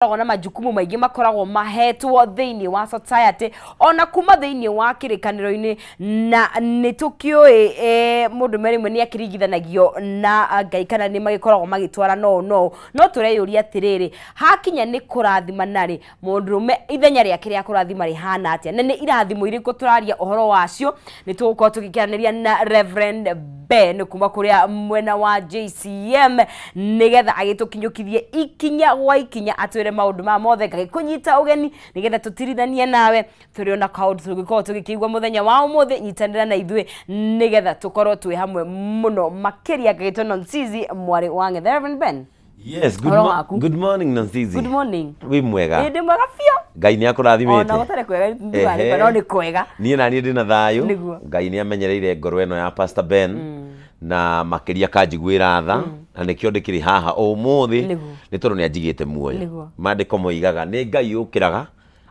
Makoragwo na majukumu maingĩ makoragwo mahetwo thĩinĩ wa society ona kuma thĩinĩ wa kĩrĩkanĩro-inĩ. Na nĩ tũkĩũĩ mũndũrũme rĩmwe nĩ akĩringithanagio na Ngai kana nĩ magĩkoragwo magĩtwara no no no tũreyũria atĩrĩrĩ, hakinya nĩ kũrathimana rĩ, mũndũrũme ithenya rĩake rĩa kũrathima rĩhana atĩa, na nĩ irathimo irĩkũ tũraria ũhoro wacio? Nĩ tũgũkorwo tũgĩkĩaranĩria na Reverend Ben kuma kũrĩa mwena wa JCM nĩgetha agĩtũkinyũkithie ikinya gwa ikinya, atwĩre maũndũ maya mothe. Ngagĩkũnyita ũgeni nĩgetha tũtirithanie nawe tũrĩ ona kaũndũ tũngĩkorwo tũgĩkĩigua mũthenya wa ũmũthĩ. Nyitanĩra na ithuĩ nĩgetha tũkorwo twĩ hamwe mũno makĩria. Ngagĩtwo Nonsizi mwarĩ wa Ng'ethe. Reverend Ben. Yes, good, Ũhoro waku? Good morning, Nonsizi. Good morning. Wĩ mwega? Ĩ, ndĩ mwega biũ. Ngai nĩ akũrathimĩte. Ona gũtarĩ kwega nduga no nĩ kwega. Niĩ na niĩ ndĩ na thayũ. Nĩguo. Ngai nĩ amenyereire ngoro ĩno ya Pastor Ben na makĩria kanjiguĩra tha na nĩkĩo ndĩkĩrĩ haha ũmũthĩ nĩ tondũ nĩ anjigĩte muoyo. Maandĩko moigaga nĩ Ngai ũkĩraga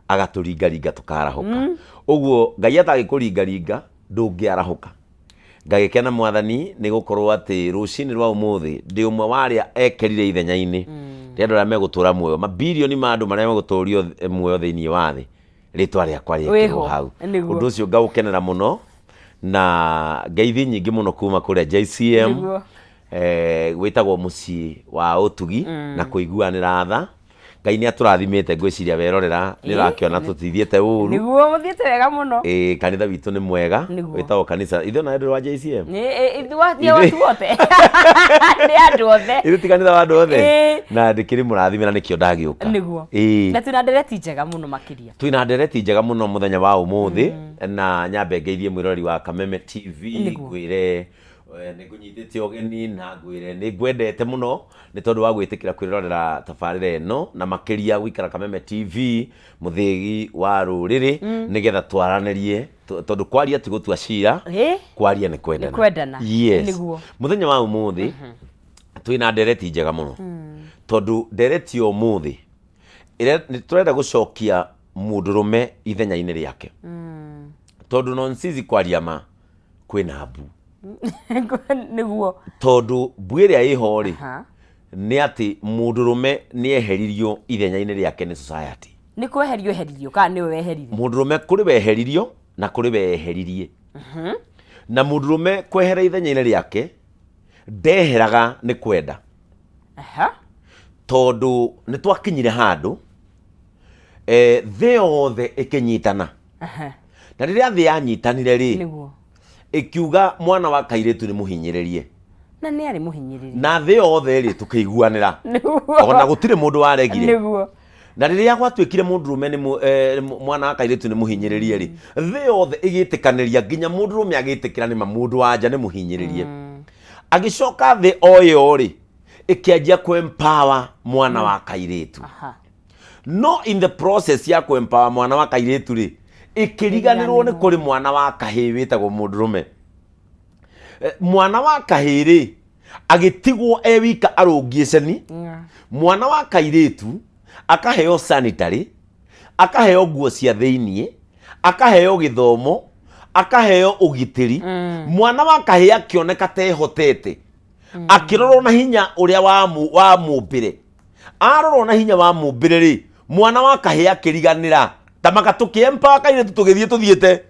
agatũringaringa tũkarahũka. Ũguo Ngai atangĩkũringaringa ndũngĩarahũka. Ngagĩkena Mwathani nĩ gũkorwo atĩ rũcinĩ rwa ũmũthĩ ndĩ ũmwe wa arĩa ekerire ithenya-inĩ rĩa andũ arĩa megũtũra muoyo, mabirioni ma andũ marĩa megũtũrio muoyo thĩinĩ wa thĩ, rĩtwa rĩakwa rĩekĩrwo Wĩho, hau. Nĩguo. Ũndũ ũcio ngaũkenera mũno na ngeithi nyingĩ mũno kuma kũrĩa JCM, wĩtagwo mũciĩ wa ũtugi na kũiguanĩra tha. Ngai nĩ atũrathimĩte, ngwĩciria werorera nĩ ũrakĩona tũtithiĩte ũru. Nĩguo, mũthiĩte wega mũno. Ĩĩ, kanitha witũ nĩ mwega. Wĩtagwo kanitha ithuĩ ona ndũrĩ wa JCM. Nĩ watu othe, nĩ andũ othe. Ithuĩ ti kanitha wa andũ othe? Na ndĩkĩrĩ mũrathime na nĩkĩo ndagĩũka. Nĩguo. Na twĩna ndereti njega mũno makĩria. Twĩna ndereti njega mũno mũthenya wa ũmũthĩ, na nyambe ngeithie mwĩroreri wa Kameme TV. Ngwĩre nĩ ngũnyitĩte ũgeni na ngwĩre nĩ ngwendete mũno nĩ tondũ wa gwĩtĩkĩra kwĩrorera tabarĩra ĩno na makĩria gũikara Kameme TV, mũthĩgi wa rũrĩrĩ, nĩgetha twaranĩrie tondũ kwaria ti gũtua cira. Kwaria nĩ kwendana. Nĩ kwendana. Yes. Nĩguo. Mũthenya wa ũmũthĩ twĩna ndereti njega mũno, tondũ ndereti ya ũmũthĩ nĩ tũrenda gũcokia mũndũrũme ithenya-inĩ rĩake, tondũ Nonsizi, kwaria ma, kwĩna mbu. Tondũ mbu ĩrĩa ĩho rĩ, nĩ atĩ mũndũrũme nĩ eheririo ithenya-inĩ rĩake nĩ society. Nĩ kweherio eheririo kana nĩwe weherire? Mũndũrũme kũrĩ weheririo na kũrĩ weheririe. Na mũndũrũme kwehera ithenya-inĩ rĩake ndeheraga nĩ kwenda, tondũ nĩ twakinyire handũ thĩ yothe ĩkĩnyitana. Na rĩrĩa thĩ yanyitanire rĩ, ĩkiuga mwana wa kairĩtu nĩ mũhinyĩrĩrie. Na nĩ arĩ mũhinyĩrĩrie. Na thĩ yothe rĩ, tũkĩiguanĩra, ona gũtirĩ mũndũ waregire. Na rĩrĩa gwatuĩkire mũndũrũme nĩ mwana wa kairĩtu nĩ mũhinyĩrĩrie rĩ, thĩ yothe ĩgĩtĩkanĩria, nginya mũndũrũme agĩtĩkĩra nĩma mũndũ wa nja nĩ mũhinyĩrĩrie. Agĩcoka thĩ o ĩyo rĩ, ĩkĩanjia kũ empower mwana wa kairĩtu. No in the process ya kũ empower mwana wa kairĩtu rĩ, ĩkĩriganĩrwo nĩ kũrĩ mwana wa kahĩĩ wĩtagwo mũndũrũme. Mwana wa kahĩĩ rĩ, agĩtigwo e wika arũngiĩ ceni. Mwana wa kairĩtu akaheo sanitary, akaheo nguo cia thĩiniĩ, akaheo gĩthomo, akaheo ũgitĩri. Mwana wa kahĩĩ akĩoneka tehotete, akĩrorwo na hinya ũrĩa wa mũmbĩre. Arorwo na hinya wa mũmbĩre rĩ, mwana wa kahĩĩ akĩriganĩra tamaka tũkĩempa kairĩtu tũgĩthiĩ tũthiĩte.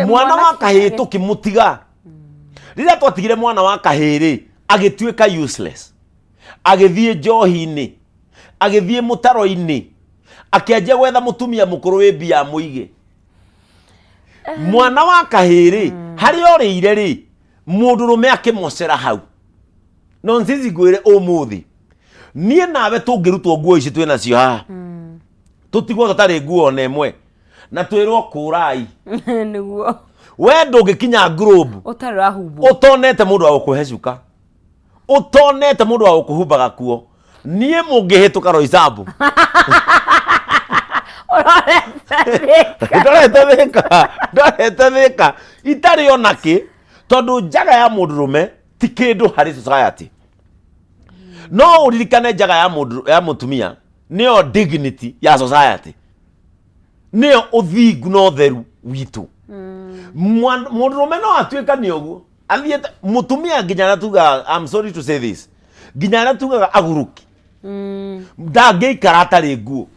Mwana wa kahĩĩ tũkĩmũtiga. Rĩrĩa twatigire mwana wa kahĩĩ rĩ, agĩtuĩka useless, agĩthiĩ njohi-inĩ, agĩthiĩ mũtaro-inĩ, akĩanjia gwetha mũtumia mũkũrũ wĩ mbia amũige. Mwana wa kahĩĩ rĩ, harĩa orĩire rĩ, mũndũrũme akĩmocera hau. No nzizi ngwĩre ũmũthĩ, niĩ nawe tũngĩrutwo nguo ici twĩ nacio haha, tũtigwo tũtarĩ nguo ona ĩmwe na twĩrwo kũrai. We ndũngĩkinya Globe ũtarĩ ũrahumbwo, ũtonete mũndũ wa gũkũhe cuka, ũtonete mũndũ wa gũkũhumbaga kuo. Niĩ mũngĩhĩtũka Roysambu ũrorete. Ndorete thĩka, ndorete thĩka itarĩ ona kĩ, tondũ njaga ya mũndũrũme ti kĩndũ harĩ society. No ũririkane njaga ya mũndũ ya mũtumia nĩyo dignity ya society, nĩyo ũthingu na ũtheru witũ. Mũndũrũme no atuĩka nĩ ũguo athiĩte mũtumia nginya arĩa tugaga, I'm sorry to say this, nginya arĩa tugaga aguruki. Ndangĩikara atarĩ nguo.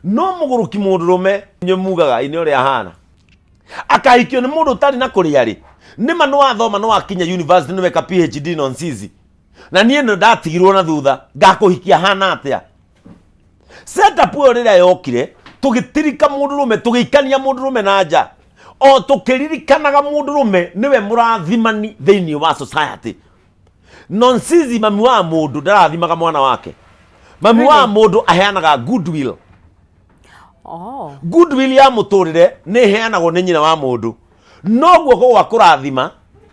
No mũgũrũki mũndũrũme inyuĩ mugaga inĩ ũrĩa ahana akahikio nĩ mũndũ ũtarĩ na kũrĩa rĩ, nĩma nĩ wathoma, nĩ wakinya university, nĩ weka PhD nonsizi, na niĩ nĩ ndatigirwo na thutha, ngakũhikia hana atĩa? Setup ĩyo rĩrĩa yokire, tũgĩtirika mũndũrũme, tũgĩikania mũndũrũme na nja, o tũkĩririkanaga mũndũrũme nĩwe mũrathimani thĩinĩ wa society. Nonsizi, mami wa mũndũ ndarathimaga mwana wake. Mami wa mũndũ aheanaga goodwill. Goodwill ya mũtũrĩre nĩ ĩheanagwo nĩ nyina wa mũndũ, no guoko gwa kũrathima,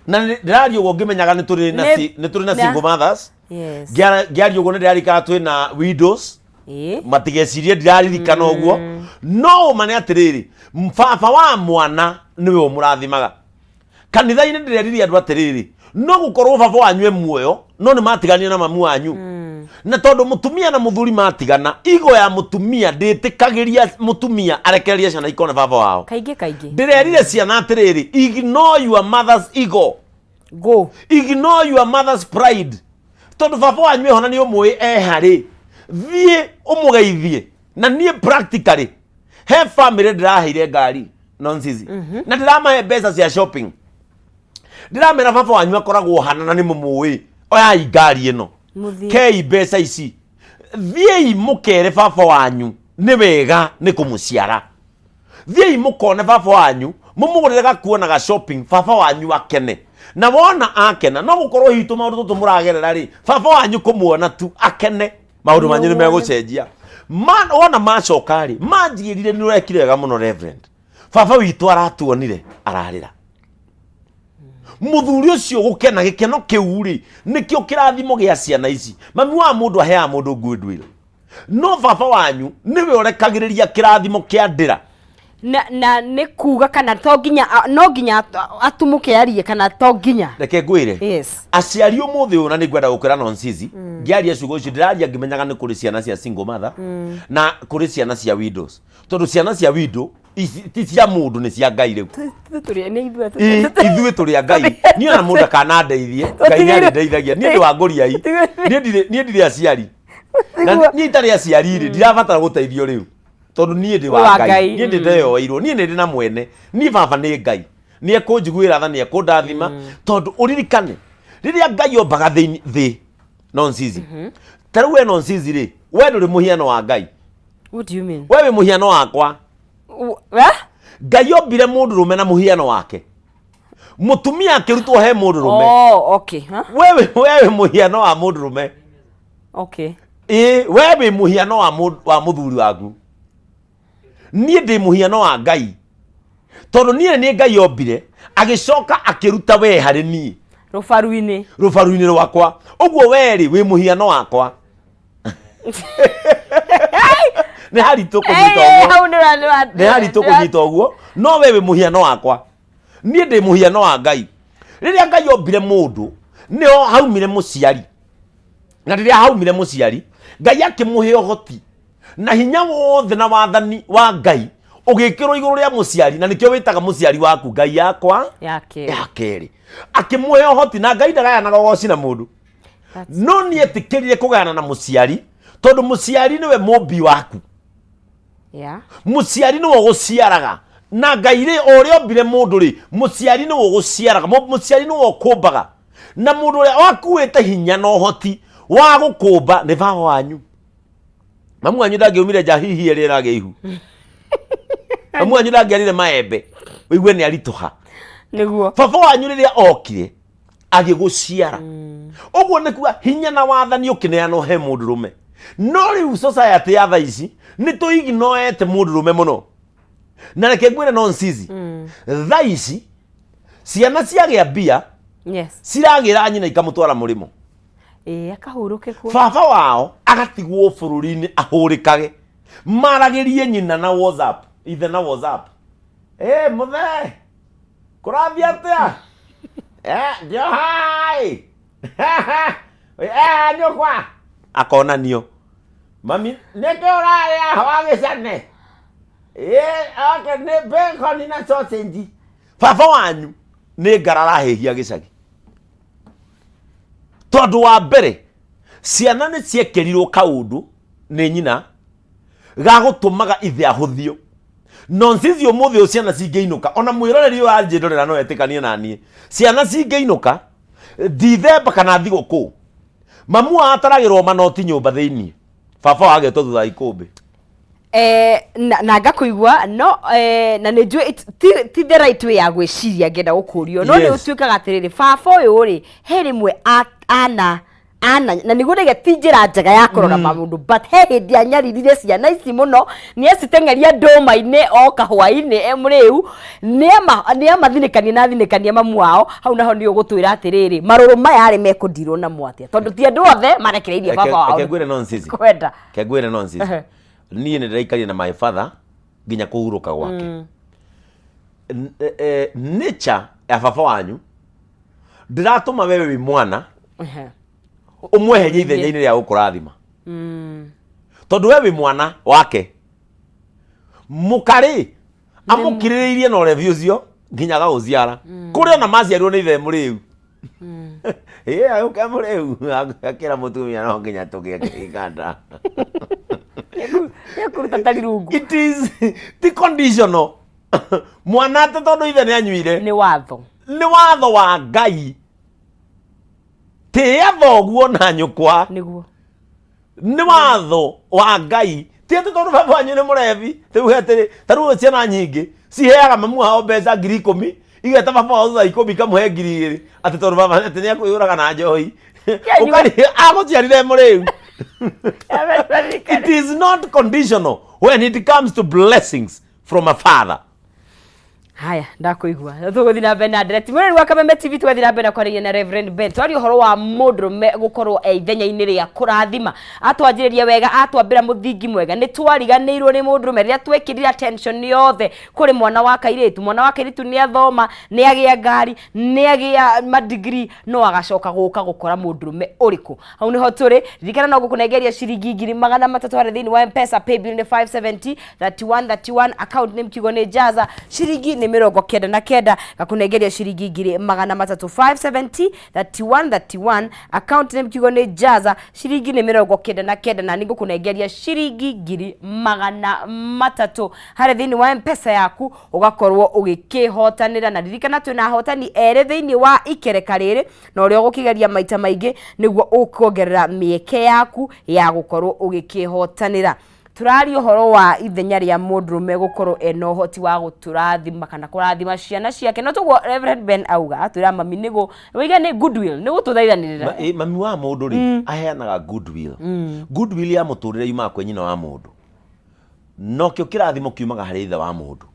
na ndĩraria ũguo ngĩmenyaga nĩ tũrĩ na nĩ tũrĩ na single mothers. Ngĩaria ũguo nĩ ndĩrarikana twĩ na widows. Matigecirie ndiraririkana ũguo, no ũma nĩ atĩrĩrĩ, baba wa mwana nĩwe ũmũrathimaga. Kanitha-inĩ ndĩreririe andũ atĩrĩrĩ, no gũkorwo baba wanyu e muoyo, no nĩ matiganire na mamu wanyu, na tondũ mũtumia na mũthuri matigana, igo ya mũtumia ndĩtĩkagĩria mũtumia arekererie ciana ikone baba wao. Kaingĩ kaingĩ. Ndĩrerire ciana atĩrĩrĩ, ignore your mother's ego. Go. Ignore your mother's pride, tondũ baba wanyu ehona nĩ ũmũĩ eharĩ, thiĩ ũmũgeithie. Na niĩ practically he family ndĩraheire ngari nonsizi, na ndĩramahe mbeca cia shopping. Ndĩramera baba wanyu akoragwo hana na nĩ mũmũĩ, oyai ngari ĩno. Mũthiĩ. Kei mbeca ici, thiĩi mũkere baba wanyu nĩ wega nĩ kũmũciara. Thiĩi mũkone baba wanyu, mũmũgũrĩre gakuo na ga shopping, baba wanyu akene. Na wona akena, no gũkorwo hihi tũmaũndũ tũtũ mũragerera rĩ, baba wanyu kũmuona tu akene, maũndũ manyu nĩ megũcenjia. Wona macoka rĩ, manjĩrire nĩ ũrekire wega mũno reverend, baba witũ aratuonire ararĩra. Mũthuri ũcio gũkena gĩkeno kĩu rĩ, nĩkĩo kĩrathimo gĩa ciana ici. Mami wa mũndũ aheaga mũndũ goodwill, no baba wanyu nĩwe ũrekagĩrĩria kĩrathimo kĩa ndĩra. Na nĩ kuga kana to nginya no nginya atumũke arie kana to nginya? Reke ngwĩre. Yes. Aciari ũmũthĩ ũyũ, na nĩ ngwenda gũkwĩra nonsizi, ngĩaria ciugo icio ndĩraria ngĩmenyaga nĩ kũrĩ ciana cia single mother na kũrĩ ciana cia widows, tondũ ciana cia widow ici ti cia mũndũ, nĩ cia Ngai rĩu. Nĩ ithuĩ. Ithuĩ tũrĩ a Ngai. Niĩ ona mũndũ akanandeithie, Ngai nĩ arĩndeithagia. Niĩ ndĩ wa ngũriai, niĩ ndirĩ aciari, na niĩ itarĩ aciari rĩ, ndirabatara gũteithio rĩu, tondũ niĩ ndĩ wa Wa Ngai. Ngai, Niĩ ndĩ ndeyoeirwo, niĩ nĩ ndĩ na mwene. Niĩ baba nĩ Ngai, nĩ ekũnjiguĩra tha, nĩ ekũndathima, tondũ ũririkane rĩrĩa Ngai ombaga thĩ, thĩ nonsizi, ta rĩu we nonsizi rĩ, we ndũrĩ mũhiano wa Ngai. What do you mean? We wĩ mũhiano wakwa. Eh? Ngai ombire mũndũrũme na mũhiano wake, mũtumia akĩrutwo he mũndũrũme. Oh, okay. Huh? We wĩ mũhiano wa mũndũrũme. Ĩĩ, we wĩ mũhiano wa mũthuri waku. Niĩ ndĩ mũhiano wa Ngai, tondũ niĩ nĩ Ngai ombire, agĩcoka akĩruta we harĩ niĩ. Rũbaru-inĩ. Rũbaru-inĩ rwakwa. Ũguo we rĩ, wĩ mũhiano wakwa. Nĩ haritũ kũnyita Eh, ũguo. Hau Nĩ haritũ kũnyita ũguo, no we wĩ mũhiano wakwa, niĩ ndĩ mũhiano wa Ngai. Rĩrĩa Ngai ombire mũndũ, nĩho haumire mũciari, na rĩrĩa haumire mũciari, Ngai akĩmũhe ũhoti na hinya wothe, na wathani wa Ngai ũgĩkĩrwo igũrũ rĩa mũciari, na nĩkĩo wĩtaga mũciari waku Ngai yakwa. Ya kerĩ. Ya kerĩ, akĩmũhe ũhoti, na Ngai ndagayanaga ũgoci na mũndũ. No nĩ etĩkĩrire kũgayana na mũciari, tondũ mũciari nĩwe mũmbi waku. Mũciari nĩwe ũgũciaraga, na Ngai rĩ, o ũrĩa ombire mũndũ rĩ, mũciari nĩwe ũgũciaraga, mũciari nĩwe ũkũmbaga, na mũndũ ũrĩa wakuĩte hinya na ũhoti wa gũkũmba nĩ baba wanyu. Mamu wanyu ndangĩumire nja hihi ĩrĩa ĩragĩa ihu. Mamu wanyu ndangĩarire maembe ũigue nĩ aritũha. Baba wanyu rĩrĩa okire agĩgũciara, ũguo nĩ kuga hinya na wathani ũkĩneanwo he mũndũrũme. No rĩu society ya thaa ici nĩ tũignoete mũndũrũme mũno, na reke ngwĩre no nsizi, thaa ici ciana ciagĩa mbia, ciragĩra nyina ikamũtwara mũrĩmo. Ĩĩ, akahurũke kuo. Baba wao agatigwo bũrũri-inĩ ahũrĩkage, maragĩrie nyina na WhatsApp, ithe na WhatsApp, ĩ mũthee, kũrathiĩ atĩa? Eh, ndio hai. Eh, nyũkwa akonanio mami nĩkĩ ũrarĩa wagĩcane? Ĩ, okay, nĩ bacon na sausage. Baba wanyu nĩ ngara arahĩhia gĩcagi, tondũ wa mbere Ciana nĩ ciekĩrirwo kaũndũ nĩ nyina ga gũtũmaga ithe ahũthio. Nonsense. Ũmũthĩ ũyũ ciana cingĩinũka, ona mwĩroreri ũyũ anjĩrorera no etĩkanie na niĩ, ciana cingĩinũka Dithemba kana thigũkũ, mamu wao ataragĩrwo manoti nyũmba thĩiniĩ, baba wao agetwo thutha wa ikũmbĩ. Na ngakũigua no na nĩ njũĩ ti the right way ya gwĩciria ngĩenda gũkũrio, no nĩ ũtuĩkaga atĩrĩrĩ, baba ũyũ rĩ, he rĩmwe ana ana na nĩguo ndaiga ti njĩra njega ya kũrora maũndũ, but he hĩndĩ anyaririre ciana ici mũno, nĩ aciteng'eria ndũma-inĩ oka hwaĩ-inĩ e mũrĩu, nĩ amathinĩkania na athinĩkania mamu wao. Hau naho nĩ ũgũtwĩra atĩrĩrĩ, marũrũ maya rĩ, mekũndirwo namo atĩa, tondũ ti andũ othe marekereirie baba wao Reke ngwĩre nonsense. Kwenda. Reke ngwĩre nonsense. Niĩ nĩ ndĩraikarire na my father nginya kũhurũka gwake. Nature ya baba wanyu ndĩratũma wewe wĩ mwana ũmweherie ithenya-inĩ rĩa gũkũrathima, tondũ we wĩ mwana wake. Mũkarĩ amũkirĩrĩirie na ũrebi ũcio nginya agagũciara, kũrĩ ona maciarirwo nĩ ithe mũrĩu. Ĩĩ, agũka mũrĩu akĩra mũtumia no nginya tũgĩe kĩganda. Nĩekũruta tari rungu. It is ti conditional mwana atĩ tondũ ithe nĩ anyuire. Nĩ watho. Nĩ watho wa Ngai, tĩĩa thoguo na nyũkwa. Nĩ watho wa Ngai, ti atĩ tondũ baba wanyu nĩ mũrebi tuge atĩrĩ. Ta rĩu ciana nyingĩ ciheaga mamu wao mbeca 10,000, igeta baba wao thutha 10 ikamũhe 2,000, atĩ tondũ baba atĩ nĩ akwĩyũraga na njohi. Agũciarire mũrĩu. It is not conditional when it comes to blessings from a father. Haya, ndakũigua. Tũgũthiĩ na mbere na ndereti mwĩrĩ wa Kameme TV, tũgathiĩ na mbere na kwaria na Reverend Ben. Twaria ũhoro wa mũndũrũme gũkorwo e ithenya-inĩ rĩa kũrathima. Atwanjĩrĩria wega, atwambĩra mũthingi mwega. Nĩ twariganĩirwo nĩ mũndũrũme rĩrĩa twekĩrire attention yothe kũrĩ mwana wa kairĩtu. Mwana wa kairĩtu nĩ athoma, nĩ agĩa ngari, nĩ agĩa madigiri, no agacoka gũka gũkora mũndũrũme ũrĩkũ? Hau nĩho tũrĩ. Ririkana no gũkũnengeria ciringi 300,000 harĩa thĩinĩ wa Mpesa. Paybill nĩ 570 31 31, account name kiugo nĩ Jaza, ciringi nĩ 99. Gakũnengeria ciringi 300,000, 570 31 31, account name kiugo nĩ Jaza, ciringi nĩ 99, na nĩ ngũkũnengeria ciringi 300,000 harĩa thĩinĩ wa Mpesa yaku, ũgakorwo ũgĩkĩhotanĩra. Na ririkana twĩna ahotani erĩ thĩinĩ wa ikereka rĩrĩ, na ũrĩa ũgũkĩgeria maita maingĩ nĩguo ũkuongerera mĩeke yaku ya gũkorwo ũgĩkĩhotanĩra. Tũraria ũhoro wa ithenya rĩa mũndũrũme gũkorwo ena ũhoti wa gũtũrathima kana kũrathima ciana ciake, no toguo Reverend Ben auga, atwĩra mami nĩ wĩige nĩ goodwill, nĩ gũtũthaithanĩrĩra. Mami wa mũndũ rĩ, aheanaga goodwill. Goodwill ya mũtũrĩre yumaga kwĩ nyina wa mũndũ, nokĩo kĩrathimo kiumaga harĩ ithe wa mũndũ.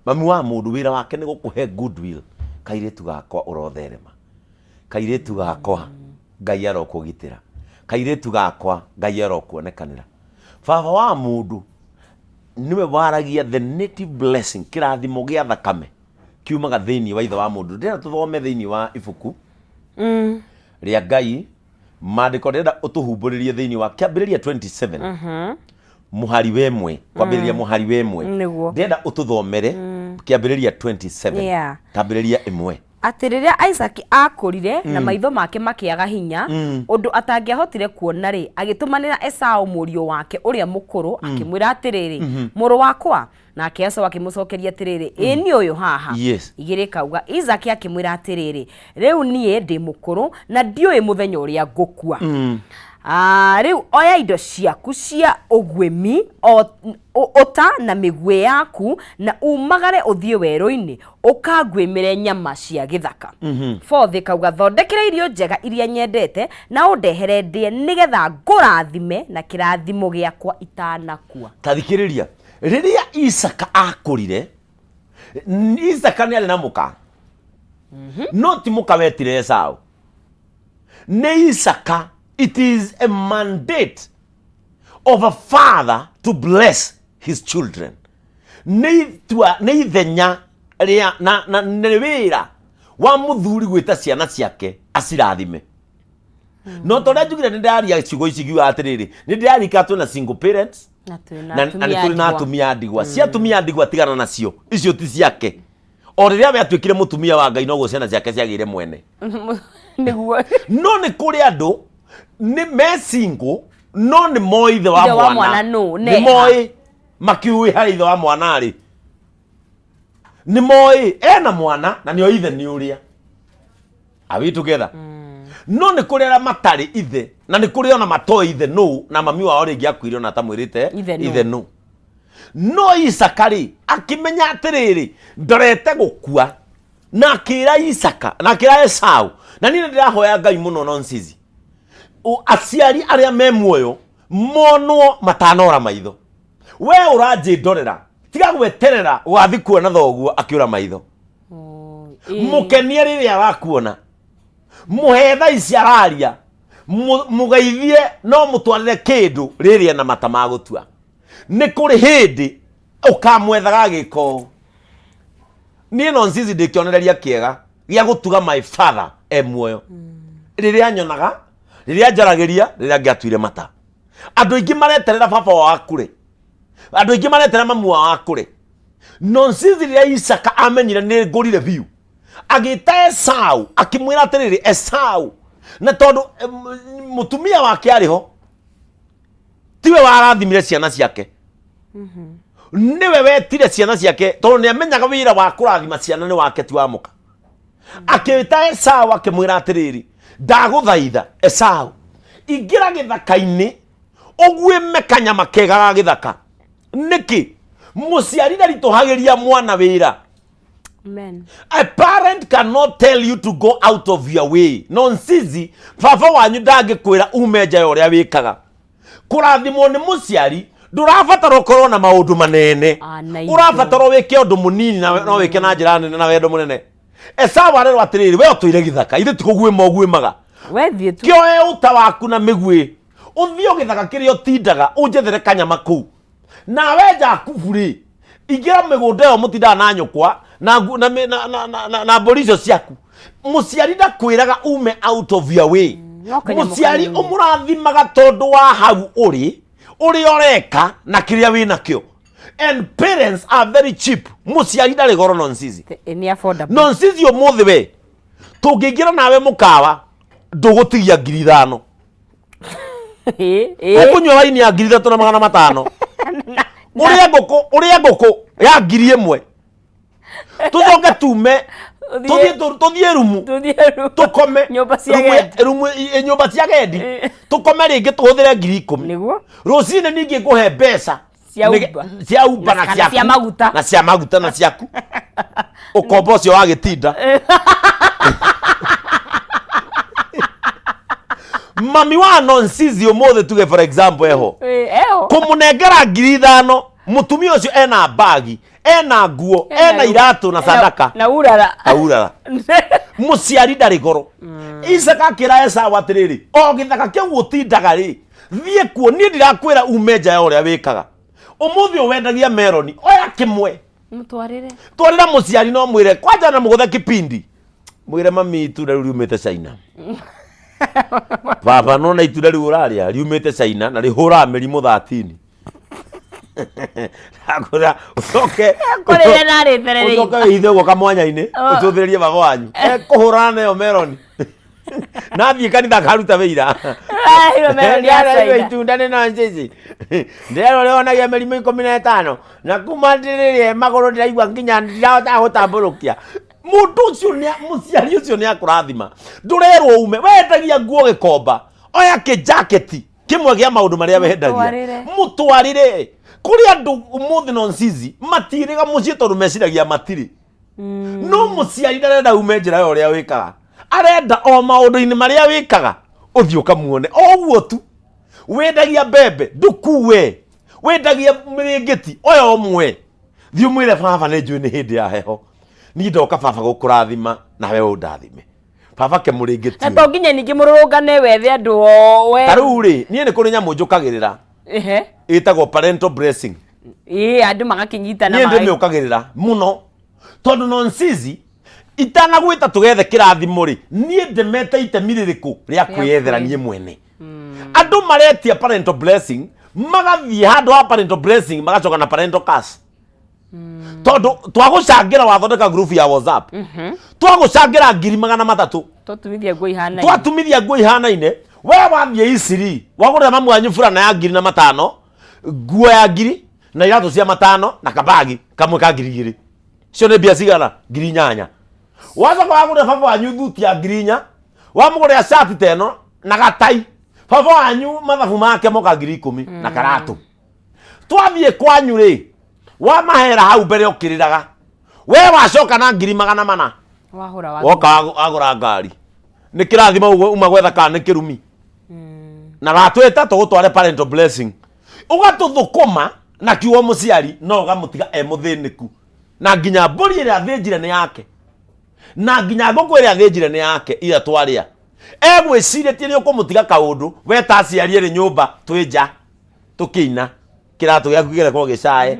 Mami wa mũndũ wĩra wake nĩ gũkũhe goodwill: kairĩtu gakwa, ũrotherema; kairĩtu gakwa, Ngai arokũgitĩra; kairĩtu gakwa, Ngai arokuonekanĩra. Baba wa mũndũ nĩwe waragia the native blessing. Kĩrathimo gĩa thakame kiumaga thĩinĩ wa ithe wa mũndũ. Ndĩrenda tũthome thĩinĩ wa ibuku rĩa Ngai maandĩko. Ndĩrenda ũtũhumbũrĩrie thĩinĩ wa Kĩambĩrĩria 27 mũhari wa 1, kwambĩrĩria mũhari wa 1. Ndĩrenda ũtũthomere Kĩambĩrĩria 27, tambĩrĩria 1. Atĩ rĩrĩa Isaki aakũrire na maitho make makĩaga hinya ũndũ atangĩahotire kuona-rĩ, agĩtũmanĩra Esaũ mũriũ wake ũrĩa mũkũrũ, akĩmwĩra atĩrĩrĩ, Mũrũ wakwa. Nake Esaũ akĩmũcokeria atĩrĩrĩ, Ĩ niĩ ũyũ haha. 2 kauga, Isaki akĩmwĩra atĩrĩrĩ, Rĩu niĩ ndĩ mũkũrũ na ndiũĩ mũthenya ũrĩa ngũkua. Ah, rĩu oya indo ciaku cia ũguĩmi, ũta na mĩguĩ yaku, na umagare ũthiĩ werũ-inĩ ũkanguĩmĩre nyama cia gĩthaka. Fourth kauga, thondekera irio njega iria nyendete na ũndehere ndĩe, nĩgetha ngũrathime na kĩrathimo gĩakwa itanakua. Ta thikĩrĩria, rĩrĩa Isaka akũrire, Isaka nĩ arĩ na mũka, no ti mũka wetire Esau, nĩ Isaka. It is a mandate of a father to bless his children. Nĩ itua, nĩ ithenya rĩa na nĩ wĩra wa mũthuri gwĩta ciana ciake acirathime. No ta ũrĩa njugire, nĩ ndĩraria ciugo ici ngiuga atĩrĩrĩ, nĩ ndĩrarika twĩna single parents na twĩna na nĩ tũrĩ na atumia atumia a ndigwa. Cia atumia a ndigwa tigana nacio, icio ti ciake. O rĩrĩa we atuĩkire mũtumia wa Ngai, noguo ciana ciake ciagĩire mwene. Nĩguo. No nĩ kũrĩ andũ nĩ me single, no nĩ moĩ ithe wa Ithe wa mwana. mwana nũ, Nĩ neha. moĩ makiũĩ harĩ ithe wa mwana rĩ, nĩ moĩ ena mwana na nĩo ithe nĩ ũrĩa. Are we together? No nĩ kũrĩ arĩa matarĩ ithe, na nĩ kũrĩ ona matoĩ ithe nũ, na mami wao rĩngĩ akuire ona atamwĩrĩte Ithe nũ. Ithe nũ. No Isaka rĩ, akĩmenya atĩrĩrĩ, ndorete gũkua, na akĩra Isaka na akĩra Esau. Na niĩ nĩ ndĩrahoya Ngai mũno nonsizi, aciari arĩa me muoyo monwo matanora maitho. We ũranjĩndorera, tiga gweterera ũgathiĩ kuona thoguo akĩũra maitho. Mũkenie rĩrĩa arakuona, mũhe tha ici araria, mũgeithie, no mũtwarĩre kĩndũ rĩrĩa na mata ma gũtua. Nĩ kũrĩ hĩndĩ ũkamwethaga agĩka ũũ. Niĩ no nzizi ndĩ kĩonereria kĩega gĩa gũtuga my father e muoyo, rĩrĩa nyonaga, rĩrĩa njaragĩria, rĩrĩa ngĩatuire mata. Andũ aingĩ mareterera baba wao akũre, andũ aingĩ mareterera mamu wao akũre. Nonsizi rĩrĩa Isaka amenyire nĩ ngũrire biũ, agĩta Esau akĩmwĩra atĩrĩrĩ, Esau, na tondũ mũtumia wake arĩ ho, tiwe warathimire ciana ciake, nĩwe wetire ciana ciake, tondũ nĩ amenyaga wĩra wa kũrathima ciana nĩ wake, ti wa mũka. Akĩta Esau akĩmwĩra atĩrĩrĩ, ndagũthaitha Esau, ingĩra gĩthaka-inĩ ũguĩme kanyama kega ga gĩthaka. Nĩkĩ mũciari ndaritũhagĩria mwana wĩra? Amen. A parent cannot tell you to go out of your way. Nonsizi, baba wanyu ndangĩkwĩra ume nja ya ũrĩa wĩkaga. Kũrathimwo nĩ mũciari ndũrabatara ũkorwo na maũndũ manene. Ah, na indo. Ũrabatara wĩke ũndũ mũnini na no wĩke na njĩra nene na wendo mũnene. Esau arerwo atĩrĩrĩ, we ũtũire gĩthaka, ithuĩ ti kũguĩma ũguĩmaga. We thiĩ tu. Kĩoe ũta waku na mĩguĩ, ũthiĩ o gĩthaka kĩrĩa ũtindaga, ũnjethere kanyama kũu. Nawe Jakubu rĩ, ingĩra mĩgũnda ĩyo mũtindaga na nyũkwa na ngu- na mĩ- na- na- na- na- na mbũri icio ciaku. Mũciari ndakwĩraga ume out of your way. No kanyamũ Mũciari kanini. ũmũrathimaga tondũ wa hau ũrĩ, ũrĩa ũreka na kĩrĩa wĩ nakĩo. And parents are very cheap. Mũciari ndarĩ goro nonsizi. Nĩ affordable. Nonsizi ũmũthĩ we tũngĩingĩra nawe mũkawa ndũgũtigia 5,000. Ĩ, ĩ. Ũkũnyua waini ya 3,500, ũrĩe ngũkũ, ũrĩe ngũkũ ya 1,000, tũcoke tume Ũthiĩ- tũthiĩ tũthiĩ rumu Tũthiĩ rumu. tũkome Nyũmba cia rumu ya- gendi. rumu nyũmba cia gendi. Ĩ. Tũkome rĩngĩ tũhũthĩre 10,000. Nĩguo. Rũcinĩ ningĩ ngũhe mbeca Cia Uber. Cia Uber na Kana ciaku. cia maguta. Na cia maguta na ciaku ũkombo ũcio wa gĩtinda. Mami wa nonsizi ũmũthĩ, tuge for example eho, Ĩ, eho. kũmũnengera 5,000, mũtumia ũcio ena bagi, ena nguo, ena iratũ na sadaka Na urara. Aurara. Mũciari ndarĩ goro. Isaka akĩra Esau atĩrĩrĩ, o gĩthaka kĩu ũtindaga rĩ, thiĩ kuo, niĩ ndirakwĩra ume nja ya ũrĩa wĩkaga. Ũmũthĩ ũwendagia meroni, oya kĩmwe. Mũtwarĩre. Twarĩra mũciari, no mwĩre kwanja na mũgũthe kipindi, mwĩre mami, itunda rĩu riumĩte China. Baba, nona itunda rĩu ũrarĩa riumĩte China na rĩhũraga mĩrimũ 13. Ndakũra ũcoke Kũrĩre na rĩtherereire. Ũcoke wĩithe ũguo kamwanya-inĩ. Oh. Ũcũthĩrĩrie baba wanyu ekũhũrana nayo meroni, nathiĩ kanitha akaruta wĩira. Araheirwo meroni ya Ndĩrarĩirwo China. itunda nĩ nonsense, ndĩrerwo rĩhonagia mĩrimũ 15, na kuma ndĩrĩrĩe magũrũ ndĩraigua nginya ndirahota gũtambũrũkia. Mũndũ ũcio mũciari ũcio nĩ akũrathima. Ndũrerwo ume wendagia nguo gĩkomba, oya kĩjaketi kĩmwe gĩa maũndũ marĩa wendagia. Mũtwarĩre. Mũtwarĩre. Kũrĩ andũ ũmũthĩ nonsizi matirĩga mũciĩ tondũ meciragia matirĩ. No mũciari ndarenda ume njĩra ya ũrĩa wĩkaga, arenda o maũndũ-inĩ marĩa wĩkaga ũthiĩ ũkamuone o ũguo tu. Wendagia mbembe, ndũkue. Wendagia mĩrĩngĩti, oya ũmwe, thiĩ ũmwĩre, baba, nĩ njũĩ nĩ hĩndĩ ya heho, niĩ ndoka baba gũkũrathima nawe ũndathime. Baba, ke mũrĩngĩti Na ũyũ. to nginya ningĩ mũrũrũngane wethe andũ o we. Ta rĩu rĩ, niĩ nĩ kũrĩ nyamũ njũkagĩrĩra Ehe. ĩtagwo parental blessing. Ĩ, andũ magakĩnyitana. Niĩ ndĩmĩũkagĩrĩra mũno tondũ nonsizi itanagwĩta tũgethe kĩrathimo rĩ, niĩ ndemete itemi rĩrĩkũ rĩa kwĩyethera niĩ mwene. Andũ maretia parental blessing, magathiĩ handũ ha parental blessing magacoka na parental curse. Tondũ twagũcangĩra wathondeka group ya WhatsApp, twagũcangĩra 300,000. Twatumithia nguo ihanaine. Twatumithia nguo ihanaine. We wathiĩ Isiri wagũrĩra mamu wanyu burana ya 5,000, nguo ya ngiri na iratũ cia 500 na kabagi kamwe ka 2,000. Icio nĩ mbia cigana? 8,000. Wacoka wagũrĩra baba wanyu thuti ya 4,000, wamũgũrĩra cati ta ĩno na gatai. Baba wanyu mathabu make moka 10,000 na karatũ. Twathiĩ kwanyu rĩ, wamahera hau mbere ũkĩrĩraga. We wacoka na 400,000. Wahũra wa. Woka wagũra ngari. Nĩ kĩrathimo uma gwetha kana nĩ kĩrumi? Na watwĩta tũgũtware parental blessing. Ũgatũthũkũma na kiugo mũciari no ũgamũtiga e mũthĩnĩku. Na nginya mbũri ĩrĩa athĩnjire nĩ yake. Na nginya ngũkũ ĩrĩa athĩnjire nĩ yake ira twarĩa. Egwĩcirĩtie nĩ ũkũmũtiga kaũndũ, we ta aciari erĩ nyũmba twĩ nja tũkĩina kĩratũ gĩaku kĩgerekwo gĩcae.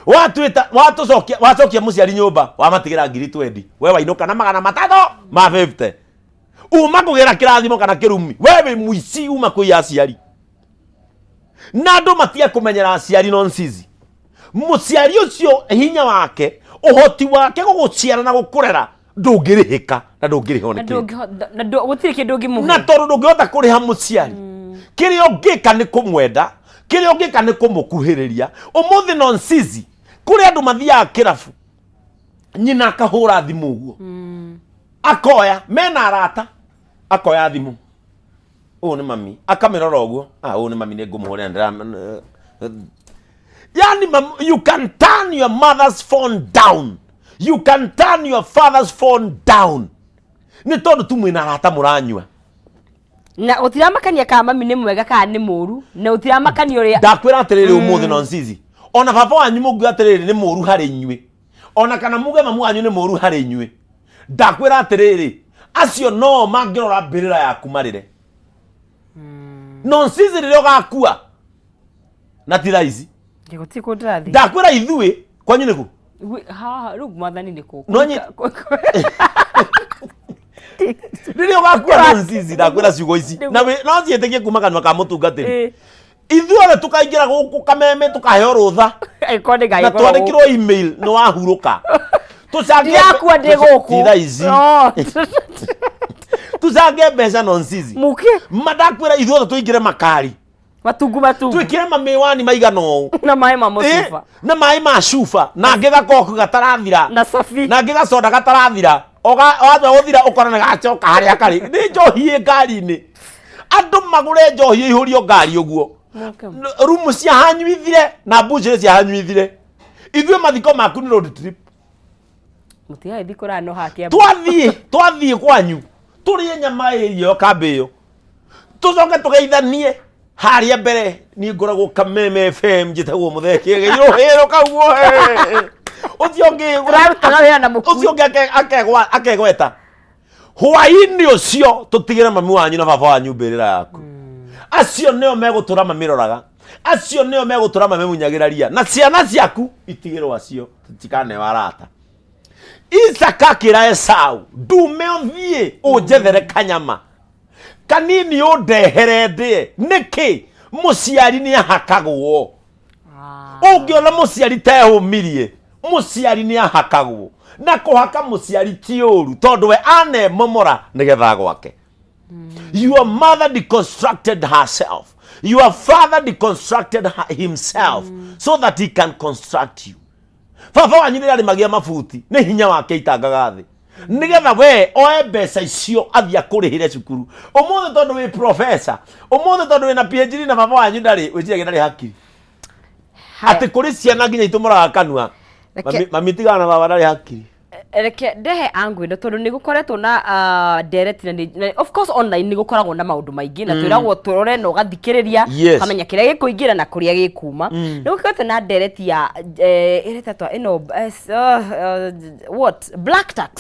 Watwĩta watũcokia wacokia mũciari nyũmba wamatigĩra 20,000, we wainũka na 350. Uma kũgĩra kĩrathimo kana kĩrumi, we wĩ mũici uma kũiya aciari. Na andũ matige kũmenyera aciari nonsense. Mũciari ũcio hinya wake, ũhoti wake gũgũciara na gũkũrera ndũngĩrĩhĩka na ndũngĩrĩhwo nĩ kĩndũ. Na gũtirĩ kĩndũ ũngĩmũhe. Na tondũ ndũngĩhota kũrĩha mũciari, kĩrĩa ũngĩka nĩ kũmwenda, kĩrĩa ũngĩka nĩ kũmũkuhĩrĩria. Ũmũthĩ nonsense, kũrĩ andũ mathiaga kĩrabu, nyina akahũra thimũ ũguo, akoya mena arata, akoya thimũ, ũyũ nĩ mami, akamĩrora ũguo, ah, ũyũ nĩ mami, nĩ ngũmũhũrĩra ndĩra. Yani you can turn your mother's phone down, you can turn your father's phone down nĩ tondũ tu mwĩna arata mũranyua. Na gũtiramakania kana mami nĩ mwega kana nĩ mũru, na gũtiramakania ũrĩa. Ndakwĩra atĩrĩrĩ, ũmũthĩ nonsizi, ona baba wanyu mũngiuga atĩrĩrĩ nĩ mũru harĩ inyuĩ, ona kana muge mamu wanyu nĩ mũru harĩ inyuĩ, ndakwĩra atĩrĩrĩ, acio no mangĩrora mbĩrĩra yaku marĩre. Nonsizi, rĩrĩa ũgakua na ti raici. Gũtirĩ kũndũ ndĩrathiĩ. Ndakwĩra ithuĩ kwanyu nĩkũ? Haha rĩu mwathani nĩ kũ? No Rĩrĩa ũgakua nonsizi, ndakwĩra ciugo ici na no ciĩtĩkie kuma kanua ka mũtungatĩri. Ithuothe tũkaingĩra gũkũ Kameme tũkaheo rũtha Angĩkorwo nĩ na ngagĩkorwo twandĩkĩrwo email nĩ wahurũka. Tũcange Ndirakua ndĩ gũkũ. Ti thaa ici. No. Tũcange mbeca nonsizi. Mũke. Ma ndakwĩra ithuothe tũingĩre makari, Matungu matungu. Twĩkĩre mamĩwani maigana ũũ Na maĩ ma mũcuba. Na maĩ ma cuba na ngĩ gakoku gatarathira. Na cabi. Na ngĩ gacoda gatarathira, watua gũthira ũkona nĩ gacoka harĩa karĩ nĩ njohi ĩ ngari-inĩ. Andũ magũre njohi ĩihũrio ngari ũguo. Mũke. Rumu cia hanyu ithire na mbucĩrĩ cia hanyu ithire. Ithuĩ mathiko maku nĩ road trip. Mũtigagĩthiĩ kũraya no hakia. Twathiĩ kwanyu tũrĩe nyama ĩyo kambĩ ĩyo, tũcoke tũgeithanie harĩa mbere. Niĩ ngoragwo Kameme FM, njĩtagwo mũthekĩgeirwo hĩrũ kauguo ũcio ũngĩ. Ũrarutaga wĩra na mũkui. Ũcio ũngĩ akegweta. Hwainĩ ũcio tũtigĩre mami wanyu na baba wanyu mbĩrĩra yaku. Acio nĩo megũtũra mamĩroraga, acio nĩo megũtũra mamĩmunyagĩra ria, na ciana ciaku itigĩrwo acio tutikaneo arata. Isaka akĩra Esau, ndume ũthiĩ ũnjethere kanyama kanini ũndehere ndĩe. Nĩkĩ mũciari nĩ ahakagwo? Ũngĩona mũciari tehũmirie, mũciari nĩ ahakagwo. Na kũhaka mũciari ti ũru, tondũ we anemomora nĩgetha gwake. Your mother deconstructed herself, your father deconstructed himself so that he can construct you. Baba wanyu rĩrĩa arĩmagia mabuti nĩ hinya wake itangaga thĩ nĩgetha we oe mbeca icio athiĩ akũrĩhĩre cukuru. Ũmũthĩ tondũ wĩ professor, ũmũthĩ tondũ wĩna PhD na baba wanyu ndarĩ, wĩciragia ndarĩ hakiri. Haya. Atĩ kũrĩ ciana nginya itũmũraga kanua. Mami tigana na baba, ndarĩ hakiri. Reke ndehe angu ĩno tondũ nĩ gũkoretwo na ndereti na of course online nĩ gũkoragwo na maũndũ maingĩ na twĩragwo tũrore na ũgathikĩrĩria, ũkamenya kĩrĩa gĩkũingĩra na kũrĩa gĩkuma. Nĩ gũkoretwo na ndereti ya ĩretwo ĩno what, black tax.